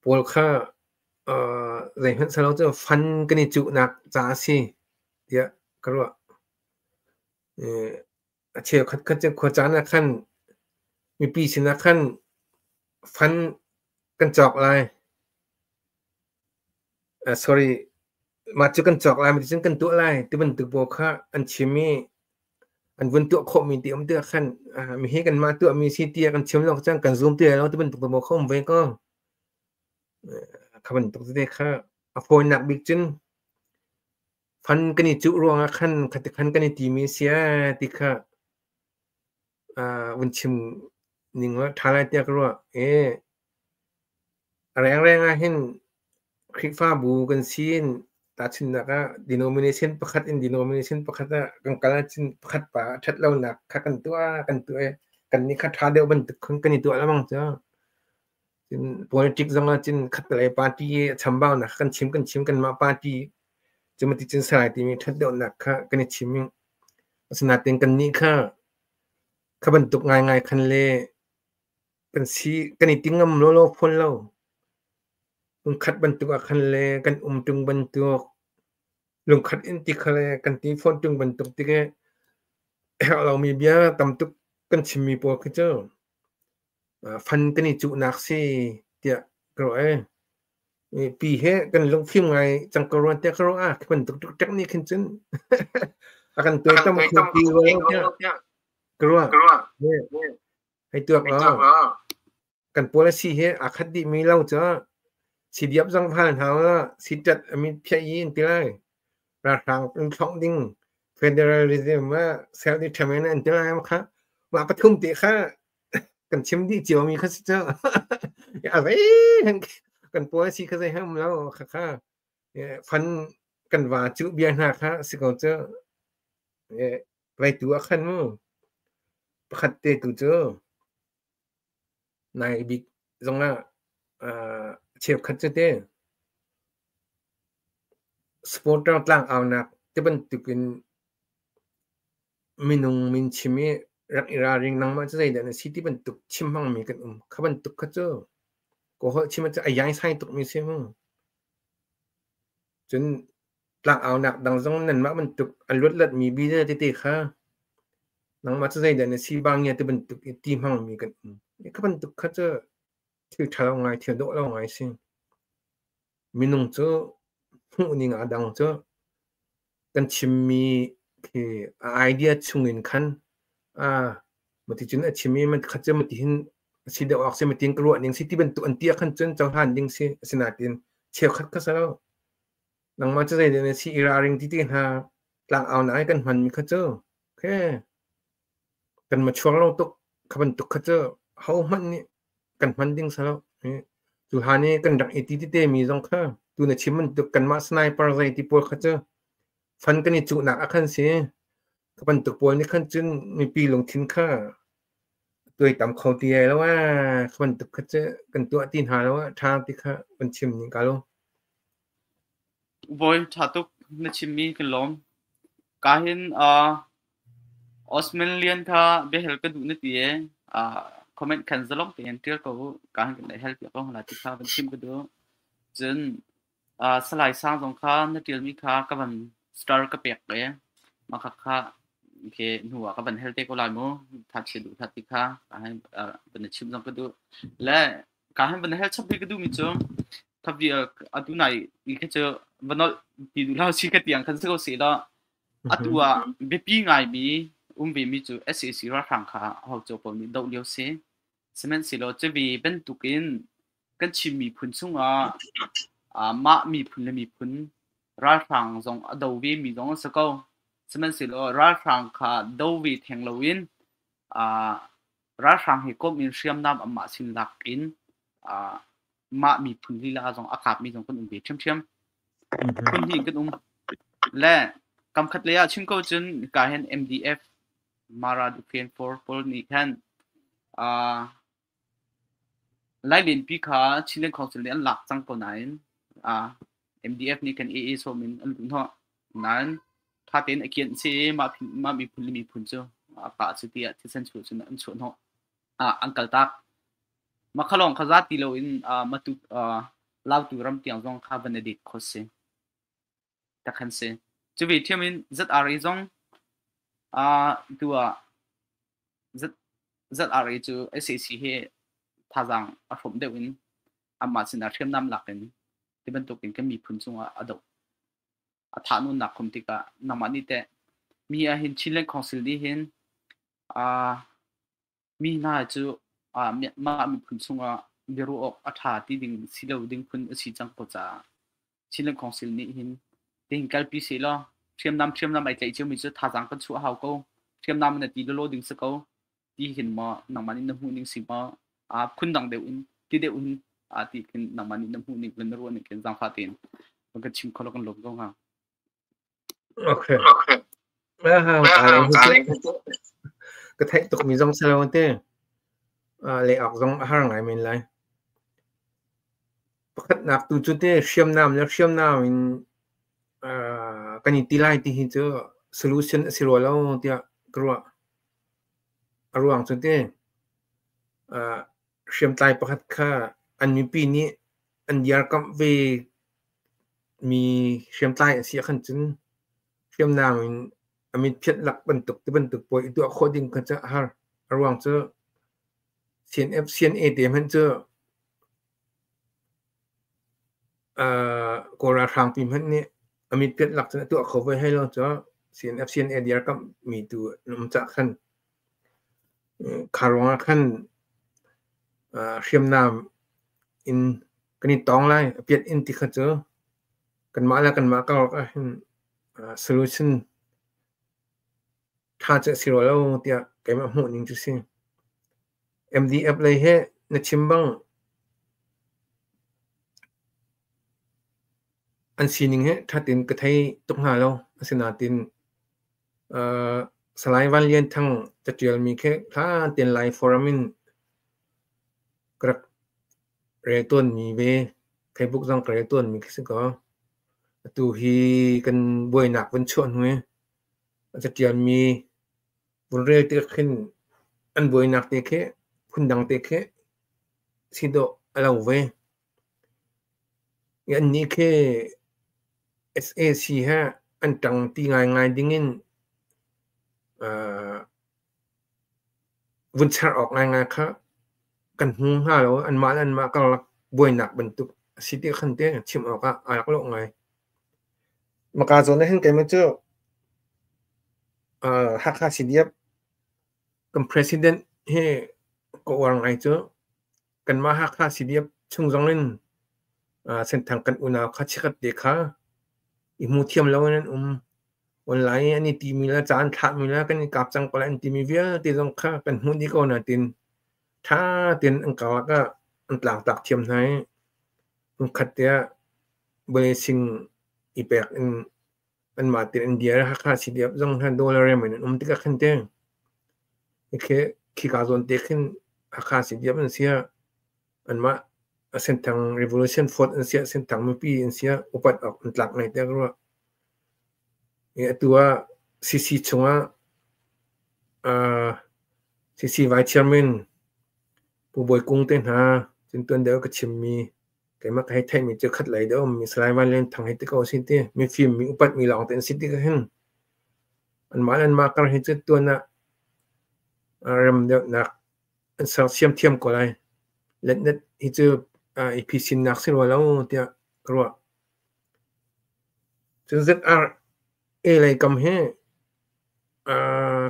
pawl kha zeihmanh silo cu fund kan i cuhnak ca a si tiah ka ruah. A cheukhat kha cu khuacaan ah khan mipi sinah khan fund kan cawk lai. Sorry, mah cu kan cawk lai, cun kan tuah lai ti bantuk pawl kha an chim i an vun tuah khawhmi ti um tikah khan mihi kanmah tuahmi si tiah kan chim lo cun kan zum ti lai lo ti bantuk pawl kha um ve ko. Kha bantuk tete kha a fawinak bik cun fund kan i cuh ruangah khan khati khan kan i timi a si ee ti kha vun chim ning law ṭha lai tiah ka ruah. A rengreng ah hin Khrihfabu kan si in tahchunhnak ah denomination pakhat in denomination pakhat ah kan kal ahcun pakhat pa a ṭhat lonak kha kan tuah kan tuah i kannih kha ṭha deuh bantuk khan kan i tuah lengmang cu. Cun politics zong ah cun khattelei party i a chambaunak kha kan chim kan chim kanmah party cu cun salai timi ṭhat deuhnak kha kan i chim i asinain kannih kha kha bantuk ngaingai khan le kan si kan i ti ngam lawlaw fawn lo. Lungkhat bantuk ah khan le kan um ṭung bantuk, lungkhat in ti kha le kan ti fawn ṭung bantuk tik i herh lomi bia tam tuk kan chimmi pawl khi cu fan kan i cuhnak si tiah ka ruah i pi he kan lungfim ngai cang ko rua tiah ka ruah ah khi bantuk ṭikṭek nih khin cun a kan tuaitam kho ti rua tiah ka ruah. Hei tuak law kan policy hi aa khat dihmi lo cu CDF zong hal hna la siṭat a mit phiah i an ti lai. Ralhrang in thlongh ding federalism ah self-determination an ti lai kha mah pathum te kha kan chim dih ciomi kha si cu. A zei kan policy kha zei um lo kha kha fund kan va cuh bia hna kha si ko cu. Veitu ah khan mu pakhat te tu cu nai bik zongah cheukhat cu te supporter tlangaunak tibantukin minung min chim i rak i ralring nangmah cu zeidah na si ti bantuk chim hmangmi kan um. Kha bantuk kha cu kaw holh chim ahcun a yaisai tukmi si mu. Cun tlangaunak dang zong nanmah bantuk a luatlatmi bia tete kha nangmah cu zeidah na si bangia ti bantuk i ti hmangmi kan um. Kha bantuk kha cu thil ṭha lo ngai, thil dawh lo ngai si. Minung cu hmuhning aa dang cu kan chimmi khi a idea chungin khan Mati cun a chim i khat cu mati hin a si deuh awk si matin ka ruah ning si ti bantuk an ti ah khan cun cohlan ding si. Asinain cheukhat kha si lo. Nangmah cu zeidah na si i ralring ti te hna tlangau nak i kan hmanmi kha cu okay kan ma chuang lo tuk kha bantuk kha cu hohmanh nih kan hman ding si lo. Cu hlan i kan rak i ti tete mi zong kha tu na chim bantuk kanmah sniper zei ti pawl kha cu fan kan i cuhnak ah khan si. Kha bantuk pawl nih khan cun mipi lungthin kha tuaitam kho ti ai lo ah kha bantuk kha cu kan tuah ti hna lo ah ṭha ti kha kan chim ning ka lo. Bawi ṭha tuk na chimmi kan lawm. Ka hin Osman Lian kha biahel ka duh na ti e. Comment khan zalong tein ṭial ko u. Ka hin kan hel piak ko hna ti kha van chim ka duh. Cun Salai Sang zong kha na ṭialmi kha ka van star ka pek ve. Mah kha khi hnu ah ka van hel te ko lai mu. Tha chia duh hlah ti kha ka hin van na chim zong ka duh. Le ka hin van hel chap rih ka duhmi cu kha atu nai i kha cu va nolh ti duh hlah si ka tiang khan si ko seh law atu ah biapi ngaimi um ve mi cu SAC ralhrang kha ho cio pawl nih doh lio si. Sihmanhsehlaw cuve bantukin kan Chin miphun chungah mah miphun le miphun ralhrang zong a do ve mi zong an si ko. Sihmanhsehlaw ralhrang kha do ve theng loin ralhrang he komh in hriamnam anmah sin lak in mah miphun lila zong a kapmi zong kan um ve ṭhiamṭhiam. Phun hnih kan um. Le kamkhat lei ah chim ko cun hika hin MDF Mara Defense Force pawl nih khan Lailenpi kha Chinland Council nih an lak cang ko nain MDF nih khan AA sawm in an luh hnawh. Nain ṭha tein a kianh si i mah miphun le miphun cu a kah cu tiah thisen chuah cun an chuah hnawh. An kaltak. Mah kha lawng kha za ti loin Matu Lautu ram tiang zong kha van i det kho si. Tak an si. Cuve ṭhiam in ZRA zong tu ah ZRA cu sac he thazaang a hrawmh deuh in anmah sinah hriamnam lak in ti bantukin kan miphun cungah a doh. A thahnawnnak khum tikah nangmah nih teh mi ahhin Chinland Council nih hin Mi hna cu mah miphun chungah biaruah awk a ṭha ti ding si lo ding phun a si cang ko caah Chinland Council nih hin tihin kalpi sehlaw hriamnam hriamnam ai tlaih ciomi cu thazaang kan chuah hau ko. Hriamnam na ti lawlaw ding si ko. Ti hin maw nangmah nih na hmuh ning si maw phun dang deuh in ti deuh in ti khin nangmah nih na hmuh ning le na ruah ning khin zaangfah tein kan chim kho lo kan lawm ko hnga. Okay. Ka theih tukmi zong si lo te. Le awk zong a har ngai men lai. Pakhatnak tu cu te hriamnam le hriamnam in kan i ti lai ti hi cu solution a si rua lo tiah ka ruah. A ruang cu te hriamtlai pakhat kha an mipi nih an diarkamh ve mi hriamtlai a si ahkhan cun hriamnam in a mitphiat lak bantuk ti bantuk pawl i tuah khawh ding kha cu a har. A ruang cu CNF, CNA te hmanh cu Kawl ralhrang pi hmanh nih a mitpiat lak cun a tuah kho ve hlei lo cu CNF, CNA dirkamh mi tu an um cah khan kha ruangah khan hriamnam in kan i tawng lai a piat in ti kha cu kanmah le kanmah karlak ahhin solution ṭha cu a si rua lo tiah keimah hmuh ning cu si. MDF lei he na chim bang an sining hi ṭha tein ka thei tuk hna lo. Asinain Salai Van Lian Thang caṭialmi khi hlan tein Lai Forum in ka rak rel tawnmi ve. Facebook zong ka rel tawnmi khi si kaw atu hi kan buainak vun chuah hnu i a caṭialmi vun rel tikah khin an buainak te khi phundang te khi si dawh a lo ve. Annih khi sac he an ṭang ti ngaingai dingin vun cherh awk ngaingai kha kan hmu hnga lo. Anmah le anmah karlak buainak bantuk a si ti khan te chim awkah aa rak lawh ngai. Maka zawn ah hin keimah cu Hakha CDF Kan president hi ka uar ngai cu. Kanmah Hakha CDF chung zong in Senthang kan unau kha chikkhat te kha i hmu thiam lo in an um. Online an i timi le ca an thlahmi le kan i kap cang ko lai an timi vialte zong kha kan hmuh dih ko nain ṭha tein an karlak ah an tlangtlak thiam hna i hmunkhat te ah blessing i pek in anmah tein an dir. Hakha CDF zong kha dollar rem in an um tikah khin te khika zawn te khin Hakha CDF an si ah anmah Senthang Revolution Front an si ah Senthang mipi an si ah upat awk an tlak ngai tiah ka ruah. Atu ah CC chungah CC Vice Chairman Pu Bawi Kung te hna cun tuan deuh ka chimmi keimah ka hei theihmi cu khat lei deuh ummi Salai Van Lian Thang hi ti ko a si ti. Mifim mi upatmi lawng te an si ti ka hin. Anmah le anmah kar hi cu tuan ah rem deuhnak an sersiam thiam ko lai. Letnet hi cu i phisinnak si rua lo tiah ka ruah. Cun ZRA lei kam hi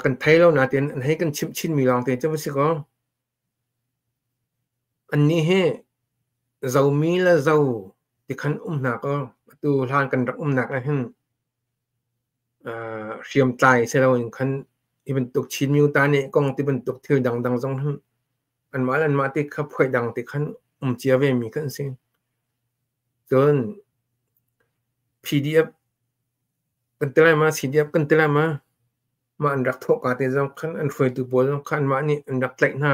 kan thei lo nain an hei kan chimh chinmi lawngte cu va si kaw annih hi Zomi le Zo ti khan um hna kaw atu hlan kan rak umnak ah hin hriamtlai si loin khan hi bantuk Chin Myuta nih kong ti bantuk thil dangdang zong hin anmah le anmah ti kha phuai dang ti khan um cia vemi khan an si. Cun PDF kan ti lai ma, CDF kan ti lai ma, mah an rak thawhka te zong khan an hruaitu pawl zong khan anmah nih an rak tlaih hna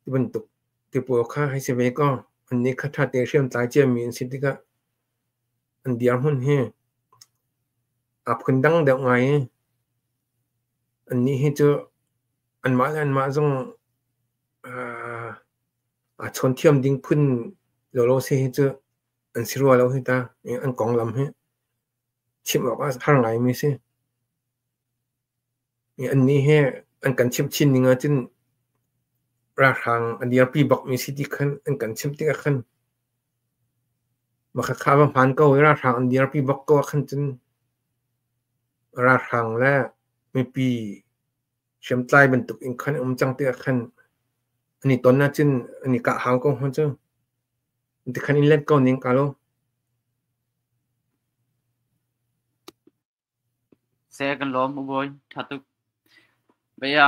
ti bantuk ti pawl kha hei si ve kaw annih kha ṭha te hriamtlai ciami an si tikah an dirhmun hi aa phundang deuh ngai i annih hi cu anmah le anmah zong aa chawnthiam ding phun lawlaw si hi cu an si rua lo hi ta. An konglam hi chimh awk ah har ngaimi si. Annih hi an kan chimh chin ning ahcun ralhrang a dirpi bakmi si ti khan an kan chimh tikah khan makhakha va hmaan ko i ralhrang an dirpi bak ko ahkhan cun ralhrang le mipi hriamtlai bantuk in khan um cang tikah khan an i ton ahcun an i kah hau ko hnga cu. Tikhan in let ko ning ka lo. Seh kan lawm u bawi ṭha tuk. Bia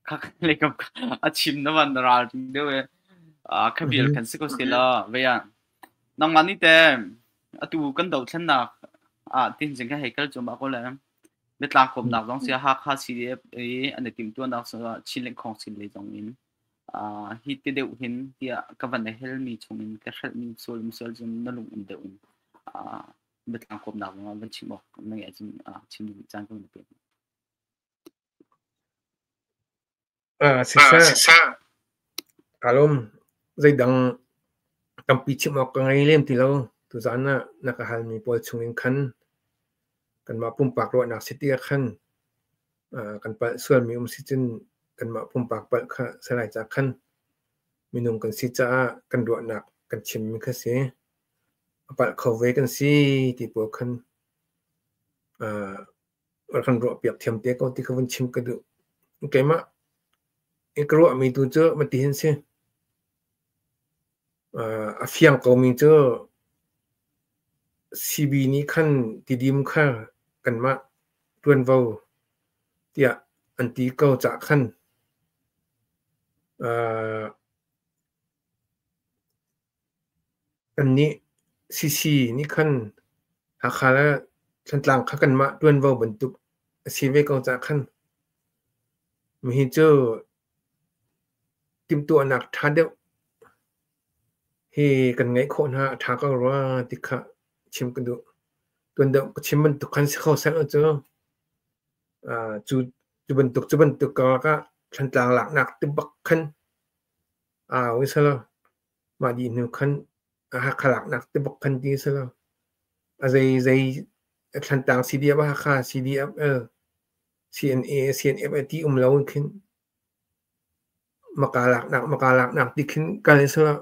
kha le kam a chim na van ral ding deuh e. Kha vial kan si ko se la bia nangmah nih te atu kan dothlennak ah tin jing ka hei kal cu ma ko le biatlang kawmnak zong sia Hakha CDF i an i timhtuahnak Chin le Khong sin lei zong in hi ti deuh hin tiah ka van i helmi chungin ka hrelhmi sual sual cun na lung um deuh in biatlang kawmnak zong ah van chim awk na ngeih ahcun chim ding caan ka van pek. Siseh, kaa lawm. Zeidang tampi chim awk ka ngei lem ti lo. Tuzaan ah na ka halmi pawl chungin khan kanmah pumpak ruahnak si ti ah khan kan palh sualmi um si cun kanmah pumpak palh kha salai ca khan minung kan si caah kan ruahnak kan chimmi kha si. A palh kho ve kan si ti pawl khan rak kan ruahpiak thiam te ko ti kha vun chim ka duh. Keimah i ka ruahmi tu cu matihin si. A fiang komi cu CB nih khan Tidim kha kanmah ṭuanvo tiah an ti ko cah khan Kannih CC nih khan Hakha le Thantlang kha kanmah ṭuanvo bantuk a si ve ko caah khan mihi cu timhtuahnak ṭha deuh hi kan ngeih khawh hna a ṭha ko rua ti kha chim ka duh. Tuan deuh ka chim bantuk khan si kho seh cu cu cu bantuk karlak ah Thantlang laknak ti bak khan aa selaw mah dih hnu khan Hakha laknak ti bak khan ti selaw a zei Thlantlang CDF Hakha CDF CNA CNF ti um lo in khin maka laknak maka laknak ti khin kal selaw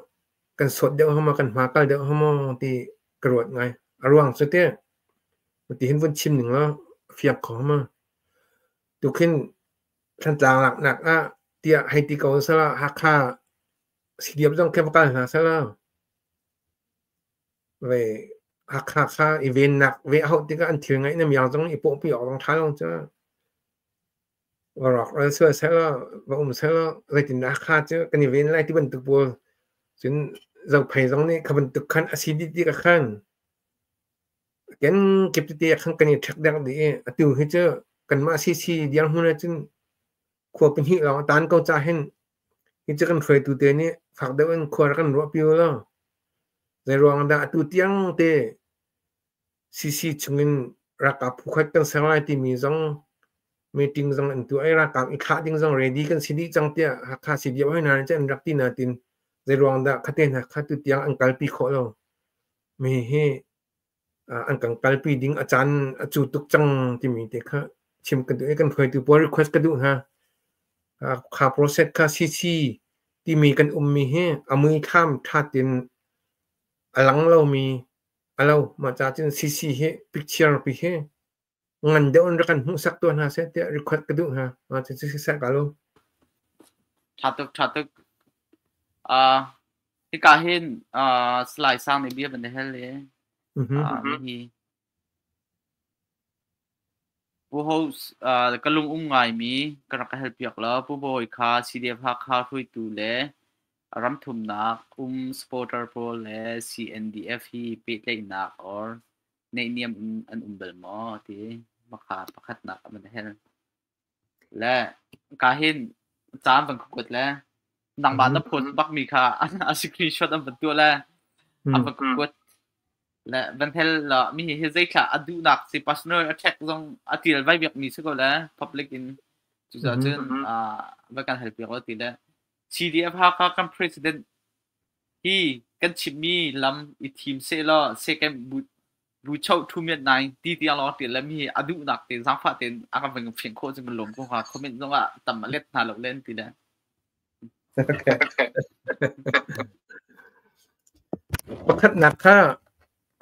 kan sawt deuh hnga maw kan hma kal deuh hnga maw ti ka ruat ngai. A ruang cu teh ti hin vun chim ning law fiang kho hnga maw? Tukhin Thantlang laknak ah tiah hei ti ko sala Hakha CDF zong khi va kal hna sala ve Hakha kha i vennak ve a hauh tikah an thil ngaih na miang zong i pawhpi awk zong ṭha lo cu. Va rawk ral sual selaw, va um selaw, zeitindah Hakha cu kan i ven lai ti bantuk pawl cun Zophei zong nih kha bantuk khan a si dih tikah khan kenkip tete ah khan kan i ṭhek dek dih i atu hi cu kanmah CC dirhmun ahcun khua pahnih lawng a taan ko cah hin hi cu kan hruaitu te nih fak deuh in khua rak kan ruahpi u law zeiruang dah atu tiang te CC chungin ralkap phukhat kan ser lai timi zong meeting zong an tuah i ralkap i thlah ding zong ready kan si dih cang tiah Hakha CDF hoi hna nih cun an rak ti nain zeiruang dah khate hna kha tutiang an kalpi khawh lo mi hi an kan kalpi ding a caan a cu tuk cang timi te kha chim kan duh i kan hruaitu pawl request ka duh hna. Kha process kha CC timi kan ummi hi a muithlam ṭha tein a lang lomi a lo. Mah ca cun CC hi picture pi hi ngan deuh in rak kan hmuhsak tuah hna seh tiah request ka duh hna. Mah cu siseh ka lo. Ṭha tuk, ṭha tuk. Hika hin Salai Sang nih bia van i hal i hi Pu Ho ka lung um ngaimi ka rak ka halpiak law Pu Bawi kha CDF Hakha hruaitu le ramthumnak um supporter pawl le CNDF hi pehtlaihnak or neihniam in an um bal maw ti makha pakhatnak a van hal. Le ka hin caan van ka kuat le nangmah na post bakmi kha a screenshot an van tuah le an van ka kuat le van hel la mi hi zeithla a duhnak si personal attack zong a tial vai biak mi si ko le public in cucaah cun va kan hal piak lo ti le CDF Hakha kan president hi kan chimmi lam i thim sehlaw second buchoh Thu Myat Naing ti tiang lawng ṭial le mi hi a duhnak te zaangfah tein a kan van fiang khawh cu kan lawm ko hnga. Comment zong ah tam a let hna lo len ti le. Pakhatnak kha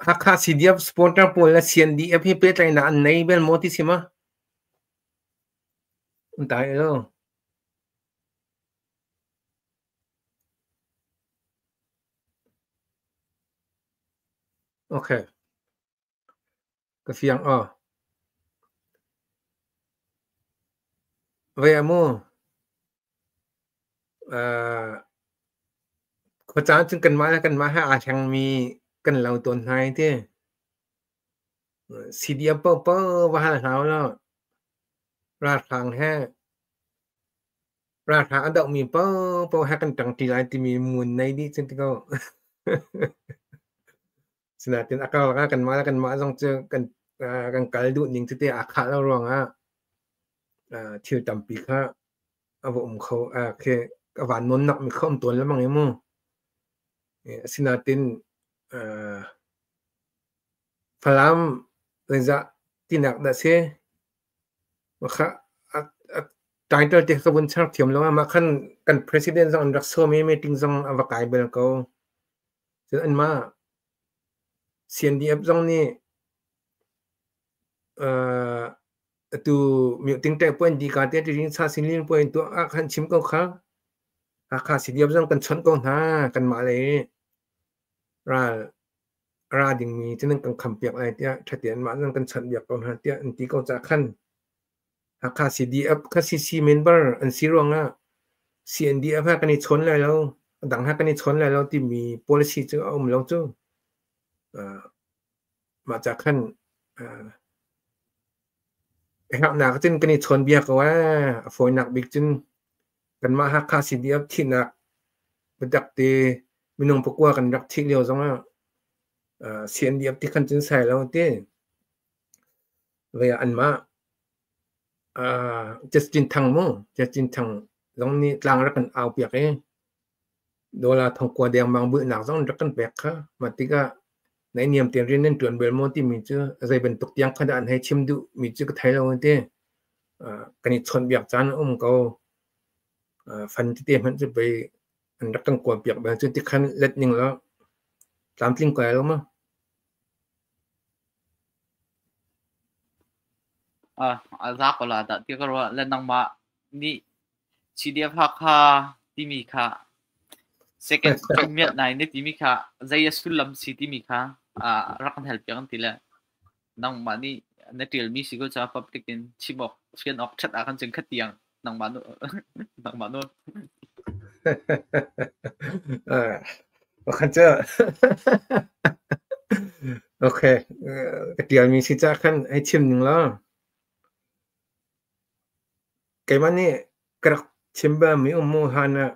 Hakha CDF supporter pawl le CNDF hi pehtlaihnak an nei bel maw ti si ma? Dai lo. Okay. Ka fiang aw. Vei amu. Khuacaan cun kanmah le kanmah he aa thlengmi kan lo tawn hna i ti. CDF paohpaoh va hal hna ulaw ralhrang he ralhrang a dohmi paohpaoh he kan ṭangṭi lai timi mun nei dih cun ti ko. Sinain a karlak ah kanmah le kanmah zong cu kan kan kal duh ning tete aa khah lo ruangah thil tampi kha a va um kho. Khi a van nawnnak mi kha um tawn lengmang i mu. Asinain Falam zeizah tinak dah si? Kha title te ka vun char thiam lo. Mah khan kan president zong an rak sawm i meeting zong a va kai bal ko. Cun anmah CNDF zong nih atu mioting ṭek puan di ka te ṭiring sa sinlin puan tuah ah khan chim ko kha. Hakha CDF zong kan chawnh ko hna kanmah lei ral a ra dingmi cu nan kan khampiak lai tiah ṭhate anmah zong kan chawnhbiak ko hna tiah an ti ko caah khan Hakha CDF kha CC member an si ruangah CNDF he kan i chawn lai lo, a dang he kan i chawn lai lo timi policy cu a um lo cu. Mah ca khan a herhnak cun kan i chawnbia ko ee. A fawinak bik cun kanmah Hakha CDF thihnak biatak te minung pakua kan rak thih lio zongah CNDF ti khan cun sai lo ti. Vei ah anmah Justin Thang mu, Justin Thang zong nih tlang rak kan au piak i dollar thongkua dengmang bulhnak zong rak kan pek kha. Mah tikah naihniam tein rian nan ṭuan bal maw timi cu zei bantuk tiang kha dah an hei chim duh mi cu ka thei lo ti. Kan i chawnhbiak caan a um ko. Fan tete hmanh cu pei an rak kan kualpiak bal cu tikhan let ning law tlamtling ko lai lo maw? A za ko la dah ti ka ruah le nangmah nih CDF Hakha timi kha second miat nai na timi kha zei a sullam si timi kha rak kan hal piak an ti le nangmah nih na ṭialmi si ko ca public in chim awk fian awk ṭhat ah khan cun khat tiang nangmah nu nangmah nawl. Khan cu okay ka ṭialmi si ca khan hei chim ning law keimah nih ka rak chim balmi um mu hlan ah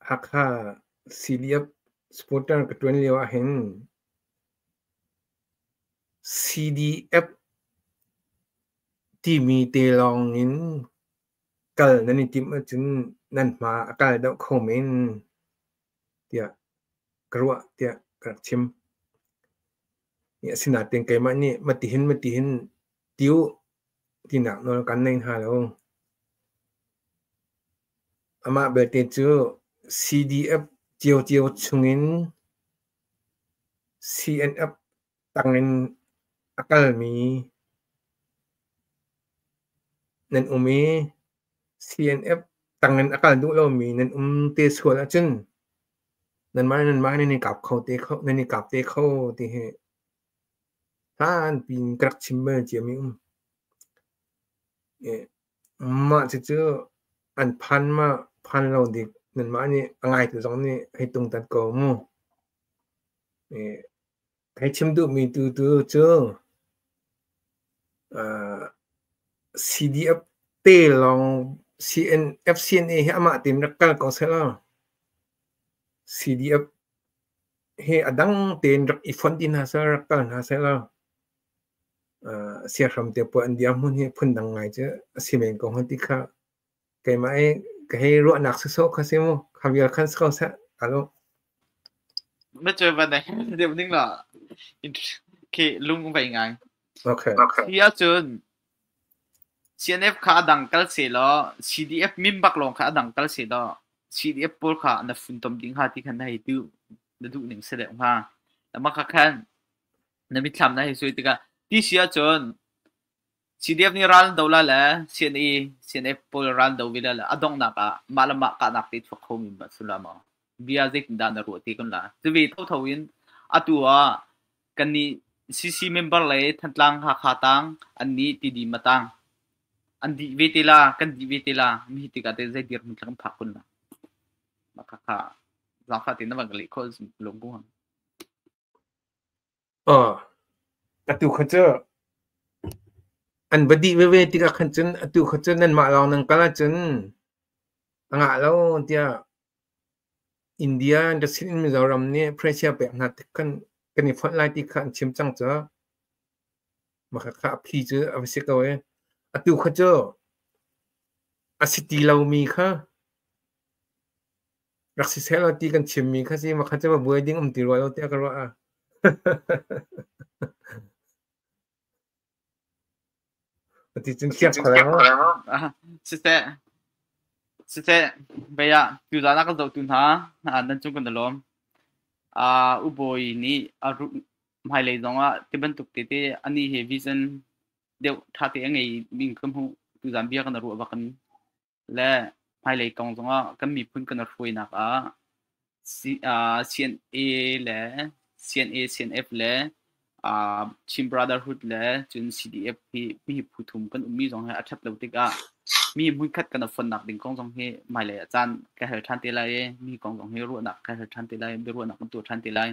Hakha CDF supporter ka ṭuan lio ahhin CDF timi te lawng in kal nan i timh ahcun nan hma a kal deuh kho men tiah ka ruah tiah ka rak chim. Asinain keimah nih matihin matihin ti u tinak nawl kan nei hna lo. Amah belte cu CDF ciocio chungin CNF tangin a kalmi nan um i CNF tangin a kal duh lomi nan um te sual ahcun nanmah le nanmah nan i kap kho te kho nan i kap te kho ti hi hlanpi in ka rak chim bal ciami um. Mah cucu an phan ma phan lo dik nanmah nih a ngaitu zong nih hei tungtat ko mu. Hei chim duhmi tu tu cu CDF te lawng FCNA hi amah tein rak kal ko sehlaw CDF hi a dang tein rak i fonh ti hna seh rak kal hna sehlaw siahram te pawl an dirhmun hi phundang ngai cu a si men ko hnga ti kha keimah i ka hei ruahnak sawsawh kha si mu. Kha vial khan si ko seh. Alo. Na cu van deuh ding la khi lung vei ngai. Okay. Hi ahcun CNF kha a dang kal se law CDF min bak lawng kha a dang kal se law CDF pawl kha na funtom ding hnga ti khan na hei duh na duh ning si deuh hnga. Mah kha khan na mitthlam na hei sui tikah ti si ahcun CDF nih ral an do la le CNA CNF pawl ral do ve la le a donghnak ah mah le mah kahnak te chuak khomi ma si la maw? Bia zeitindah na ruah ti kan la. Cuve thotho in atu ah kannih CC member le Thantlang Hakha tang an nih TD matang an dih ve te la kan dih ve te la mi tikah te zei dirhmun kan phak kun la. Mah khakha zaangfah tein na van ka leh khawh lung ku. Aw, atu kha cu an va dih veve tikah khan cun atu kha cu nanmah lawng nan kal ahcun a ngah lo tiah India sin in Mizoram nih pressure pek hna tik khan kan i fonh lai ti kha an chim cang cu. Mah khakha a phi cu a va si ko ee. Atu kha cu a si ti lomi kha rak si seh law ti kan chimmi kha si mah kha cu va buai ding um ti rua lo tiah ka ruah ah. Ati cun khiak kho lai maw? Siseh, siseh, bia tuzaan ah kan zohtu hna nan cung kan i lawm. Ubawi nih a hmailei zongah ti bantuk tete ani he vision deuh ṭha te a ngei mi ka hmuh. Tuzaan bia kan ruah bak in le hmailei kong zongah kan miphun kan i hruainak ah CNA le CNA, CNF le Chin Brotherhood le cun CDF hi mi phu thum kan ummi zong hi a ṭhat lo tikah mi hmunkhat kan i fonhnak ding kong zong hi hmailei ah caan ka hal ṭhan te lai i mi kong zong hi ruahnak ka hal ṭhan te lai, biaruahnak kan tuah ṭhan te lai.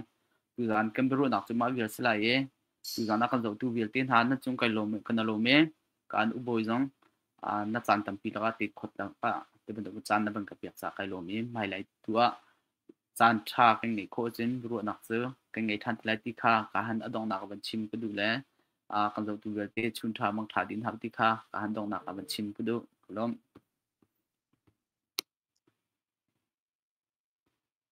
Tuzaan kan biaruahnak cu mah vial si lai i tuzaan a kan zohtu vialte hna nan cung kai lawm kan i lawm i Kaan ubawi zong na caan tampi lakah te khot ah ti bantuk caan na van ka pek caah kai lawm i hmailei tu ah caan ṭha kan ngeih khawh ahcun ruahnak cu kan ngei ṭhan te lai ti kha ka han a donghnak ah van chim ka duh le kan zohtu vialte chun ṭha mang ṭha dih hna ti kha ka han donghnak ah van chim ka duh. Ka lawm.